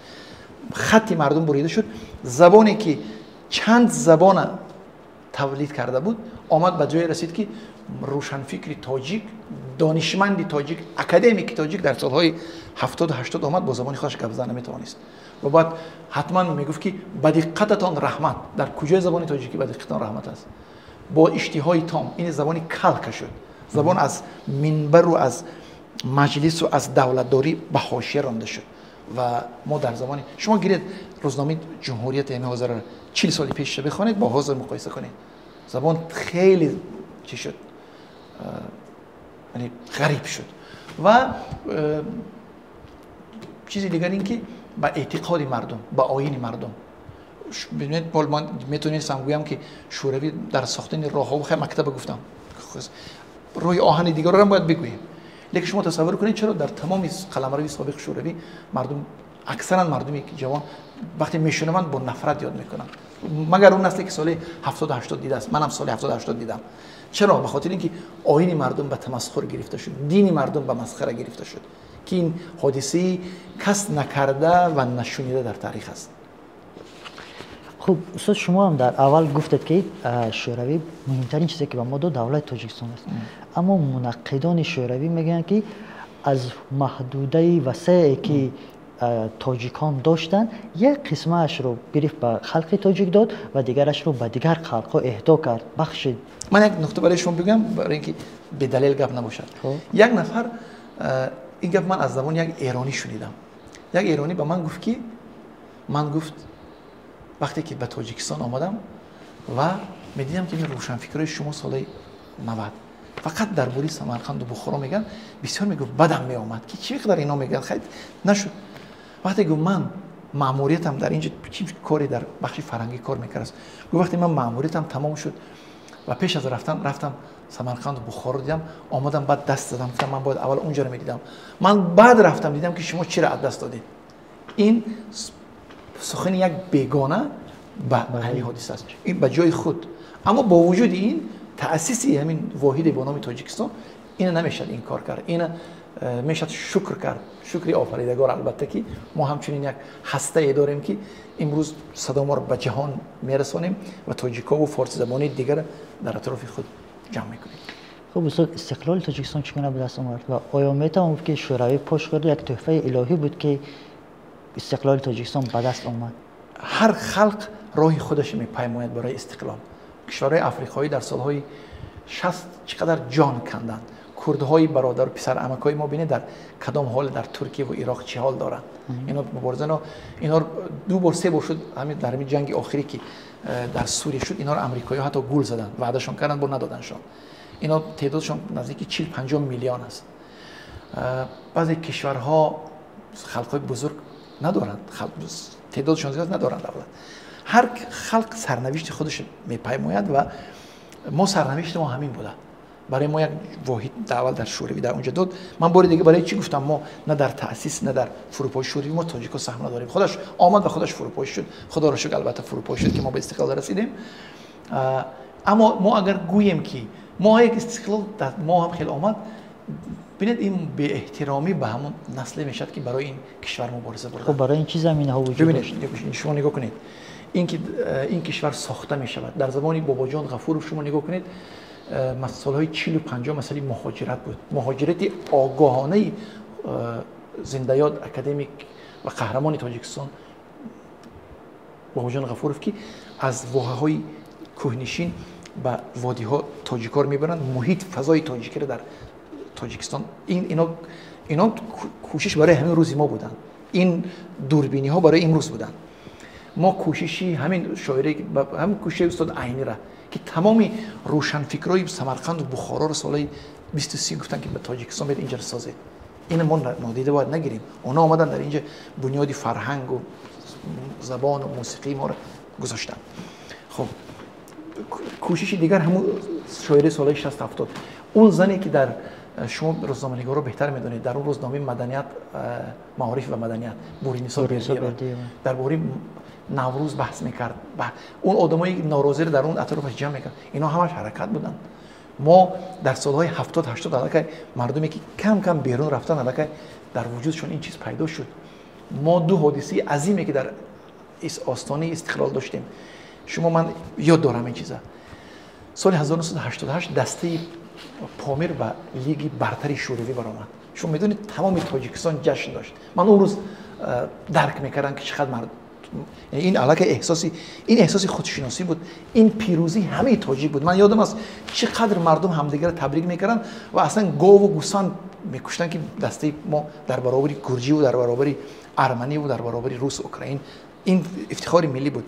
Хатти мардум бурида шуд. Забоне ки чанд забона тавлид карда буд, омад ба ҷое расид, ки рӯшанфикри тоҷик, донишманди тоҷик, академики тоҷик дар солҳои 70-80 омад бо забони худаш гап зада наметавонист ва баъд ҳатман мегуфт, ки ба диққататон раҳмат. Дар куҷои забони тоҷикӣ ба диққататон раҳмат аст? Бо иштиҳои том ин забони калка шуд. Забон аз минбару аз маҷлису аз давлатдорӣ ба ҳошия ронда шуд. Ва мо дар замони шумо гиред, рӯзномаи Ҷумҳурияти ҳами ҳозира 40 соли пешша бихонед, бо ҳозир муқоиса кунед, забон хеле чӣ шуд, яъне ғариб шуд. Ва чизи дигар ин ки ба эътиқоди мардум, ба оини мардум. Бибинед, ман метавонистам гӯям, ки Шӯравӣ дар сохтани роҳҳо, хай, мактаба гуфтам, роҳи оҳани дигарро бояд бигӯем, лекин шумо тасаввур кунед, чаро дар тамоми қаламрави собиқи Шӯравӣ мардум, аксаран мардуми ҷавон, вақте мешунаванд, бо нафрат ёд мекунанд, магар он насле ки соли 70-80 дидааст? Манам соли 70-80 дидам. Чаро? Ба хотири ин ки оини мардум ба тамасхур гирифта шуд, дини мардум ба масхара гирифта шуд, ки ин ҳодисаи кас накарда ва нашунида дар таърих аст. Хуб, устод, шумо ҳам дар аввал гуфтед, ки Шӯравӣ муҳимтарин чизе ки ба мо дод, давлати Тоҷикистон аст. Аммо мунаққидони Шӯравӣ мегӯянд, ки аз маҳдудаи васее ки тоҷикон доштанд, як қисмаашро гирифт, ба халқи тоҷик дод ва дигарашро ба дигар халқҳо эҳдо кард, бахшид. Ман як нуқта барои шумо бигӯям, барои ин ки бедалел гап набошад. Як нафар, ин гап ман аз забони як эронӣ шунидам, як эронӣ ба ман гуфт, ки ман гуфт Вақте ки ба Тоҷикистон омадам ва медидам, ки ин рӯшанфикрои шумо солҳои 90 фақат дар бораи Самарқанду Бухоро мегӯянд, бисёр мегуфт, бадам меомад, ки чӣ қадар ино мегӯянд. Хайр, нашуд. Вақте гуфт, ман маъмуриятам дар инҷо чӣ коре, дар бахши фарҳангӣ кор мекард, гуфт, вақте ман маъмуриятам тамом шуд ва пеш аз рафтан рафтам Самарқанду Бухоро дидам, омадам, баъд даст задам, гуфтам, ман бояд аввал унҷоро медидам. Ман баъд рафтам, дидам, ки шумо чиро аз даст додед. Ин сухани як бегона ба ҳамин ҳодиса аст, ин ба ҷои худ. Аммо бо вуҷуди ин таъсиси ҳамин воҳиде бо номи Тоҷикистон, ина намешавад инкор кард, ина мешавад шукр кард, шукри офаридагор, албатта, ки мо ҳамчунин як ҳастае дорем, ки имрӯз садо моро ба ҷаҳон мерасонем ва тоҷикову форсизабони дигар дар атрофи худ ҷамъ мекунем. Хуб, устод, истиқлоли Тоҷикистон чӣ гуна ба даст омад ва оё метавон гуфт, ки Шӯравӣ пош хӯрд, як тӯҳфаи илоҳӣ буд, ки истиқлоли Тоҷикистон ба даст омад? Ҳар халқ роҳи худашро мепаймояд барои истиқлол. Кишварҳои африқоӣ дар солҳои 60 чӣ қадар ҷон канданд. Курдҳои бародару писарамакҳои мо, бинед, дар кадом ҳол, дар Туркия ва Ироқ чӣ ҳол доранд. Ино мубориза, ино ду бор, се бор шуд. Ҳамин дар ҳамин ҷанги охирӣ, ки дар Сурия шуд, инҳоро амрикоиҳо ҳатто гул заданд, ваъдашон карданд, бо надоданшон. Ино теъдодшон наздики 40-50 миллион аст. Баъзе кишварҳо халқҳои бузург надоранд, теъдодшон зиёд, надоранд давлат. Ҳар халқ сарнавишти худаш мепаймояд ва мо сарнавишти мо ҳамин буда. Барои мо як воҳид аввал дар Шӯравӣ дар онҷо дод. Ман бори дига барои чӣ гуфтам, мо на дар таъсис, на дар фурӯпоши Шӯравӣ мо тоҷико саҳм надорем. Худаш омад ва худаш фурӯпошӣ шуд. Худоро шукр, албатта, фурӯпошӣ шуд, ки мо ба истиқлол расидем. Аммо мо агар гӯем, ки мо як истиқлол мо ҳам хеле омад, бинед, ин беэҳтиромӣ ба ҳамон насле мешавад, ки барои ин кишвар мубориза бурданд. Хуб, барои ин чӣ заминаҳо вуҷуд дошт? Шумо нигоҳ кунед, ин ки ин кишвар сохта мешавад дар замони Бобоҷон Ғафуров, шумо нигоҳ кунед, солҳои 40-у 50 масъалаи муҳоҷират буд, муҳоҷирати огоҳонаи зиндаёд академик ва қаҳрамони Тоҷикистон Бобоҷон Ғафуров, ки аз воҳаҳои кӯҳнишин ба водиҳо тоҷикор мебаранд, муҳит, фазои тоҷикиро дар Тоҷикистон. Ино кӯшиш барои ҳамин рӯзи мо буданд, ин дурбиниҳо барои имрӯз буданд. Мо кӯшиши ҳамин шоире, ҳамин кӯшиши устод Айнира, ки тамоми рӯшанфикрои Самарқанду Бухороро солҳои 20-у 30 гуфтанд, ки ба Тоҷикистон биед, инҷаро созед. Ина мо нодида бояд нагирем. Онҳо омаданд, дар инҷа бунёди фарҳангу забону мусиқии моро гузоштанд. Хуб, кӯшиши дигар ҳамун шоири солҳои 60-70, он зане, ки дар шумо рӯзноманигорро беҳтар медонед, дар он рӯзномаи маданият, Маориф ва маданият, Буринисо дар бораи Наврӯз баҳс мекард, он одамои норозиро дар он атрофаш ҷамъ мекард. Ино ҳамаш ҳаракат буданд. Мо дар солҳои 70-80 аллакай мардуме, ки кам кам берун рафтан, аллакай дар вуҷудшон ин чиз пайдо шуд. Мо ду ҳодисаи азиме, ки дар остонаи истиқлол доштем, шумо, ман ёд дорам ин чиза. Соли 1988 дастаи Помир ба Лиги бартари Шӯравӣ баромад. Шумо медонед, тамоми Тоҷикистон ҷашн дошт. Ман он рӯз дарк мекардам, ки чӣ қадр мард ин аллакай эҳсоси, ин эҳсоси худшиносӣ буд, ин пирӯзии ҳамаи тоҷик буд. Ман ёдам аст, чӣ қадр мардум ҳамдигарро табрик мекарданд ва аслан гову гӯсфанд мекуштанд, ки дастаи мо дар баробари гурҷиву дар баробари арманиву дар баробари рус, украин. Ин ифтихори миллӣ буд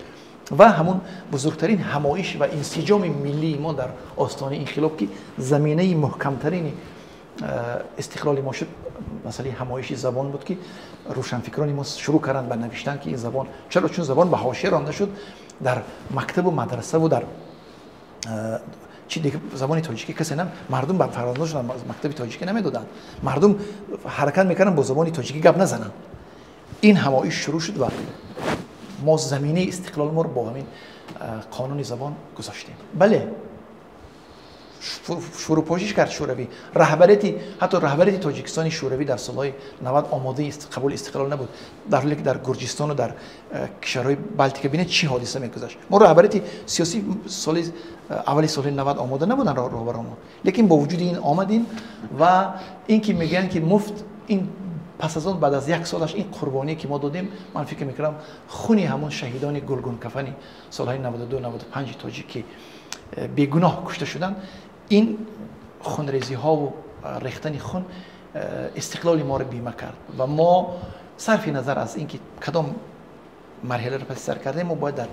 ва ҳамун бузургтарин ҳамоиш ва инсиҷоми миллии мо дар остонаи инқилоб, ки заминаи муҳкамтарини истиқлоли мо шуд, масъалаи ҳамоиши забон буд, ки рӯшанфикрони мо шурӯъ карданд ба навиштан, ки ин забон чаро, чун забон ба ҳошия ронда шуд дар мактабу мадрасаву дар чи дига, забони тоҷикӣ касе на, мардум ба фарзандошон мактаби тоҷикӣ намедоданд, мардум ҳаракат мекарданд бо забони тоҷикӣ гап назананд. Ин ҳамоиш шурӯъ шуд ва мо заминаи истиқлоли моро бо ҳамин қонуни забон гузоштем. Бале, фурӯпошиш кард Шӯравӣ, раҳбарияти, ҳатто раҳбарияти Тоҷикистони Шӯравӣ дар солҳои 90 омодаи қабули истиқлол набуд, дар ҳоле ки дар Гурҷистону дар кишварҳои Балтика, бинед, чӣ ҳодиса мегузашт. Мо раҳбарияти сиёсӣ соли аввали солҳои 90 омода набуданд роҳбаромо, лекин бо вуҷуди ин омадем. Ва ин ки мегӯянд, ки муфт, ин пас аз он, баъд аз як солаш, ин қурбоние, ки мо додем, ман фикр мекунам, хуни ҳамон шаҳидони гулгункафани солҳои 92, 95 тоҷик, ки бегуноҳ кушта шуданд, ин хунрезиҳову рехтани хун истиқлоли моро бима кард. Ва мо, сарфи назар аз ин ки кадом марҳиларо паси сар кардем, мо бояд дар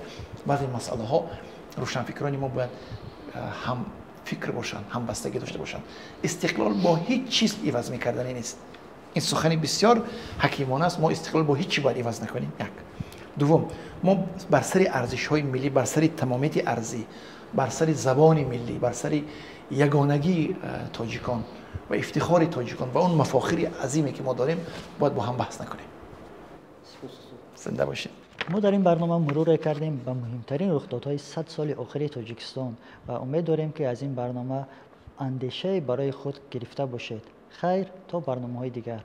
баъзе масъалаҳо рӯшанфикрони мо бояд ҳам фикр бошанд, ҳамбастагӣ дошта бошанд. Истиқлол бо ҳеҷ чиз иваз мекарданӣ нест. Ин сухани бисёр ҳакимона аст. Мо истиқлол бо ҳеҷ чи бояд иваз накунем. Як. Дуввум, мо бар сари арзишҳои миллӣ, бар сари тамомияти арзӣ, бар сари забони миллӣ, бар сари ягонагии тоҷикон ва ифтихори тоҷикон ва он мафохири азиме, ки мо дорем, бояд бо ҳам баҳс накунем. Зинда бошед. Мо дар ин барнома муруре кардем ба муҳимтарин рухдодҳои 100 соли охири Тоҷикистон ва умед дорем, ки аз ин барнома андешае барои худ гирифта бошед. Хайр, то барномаҳои дигар.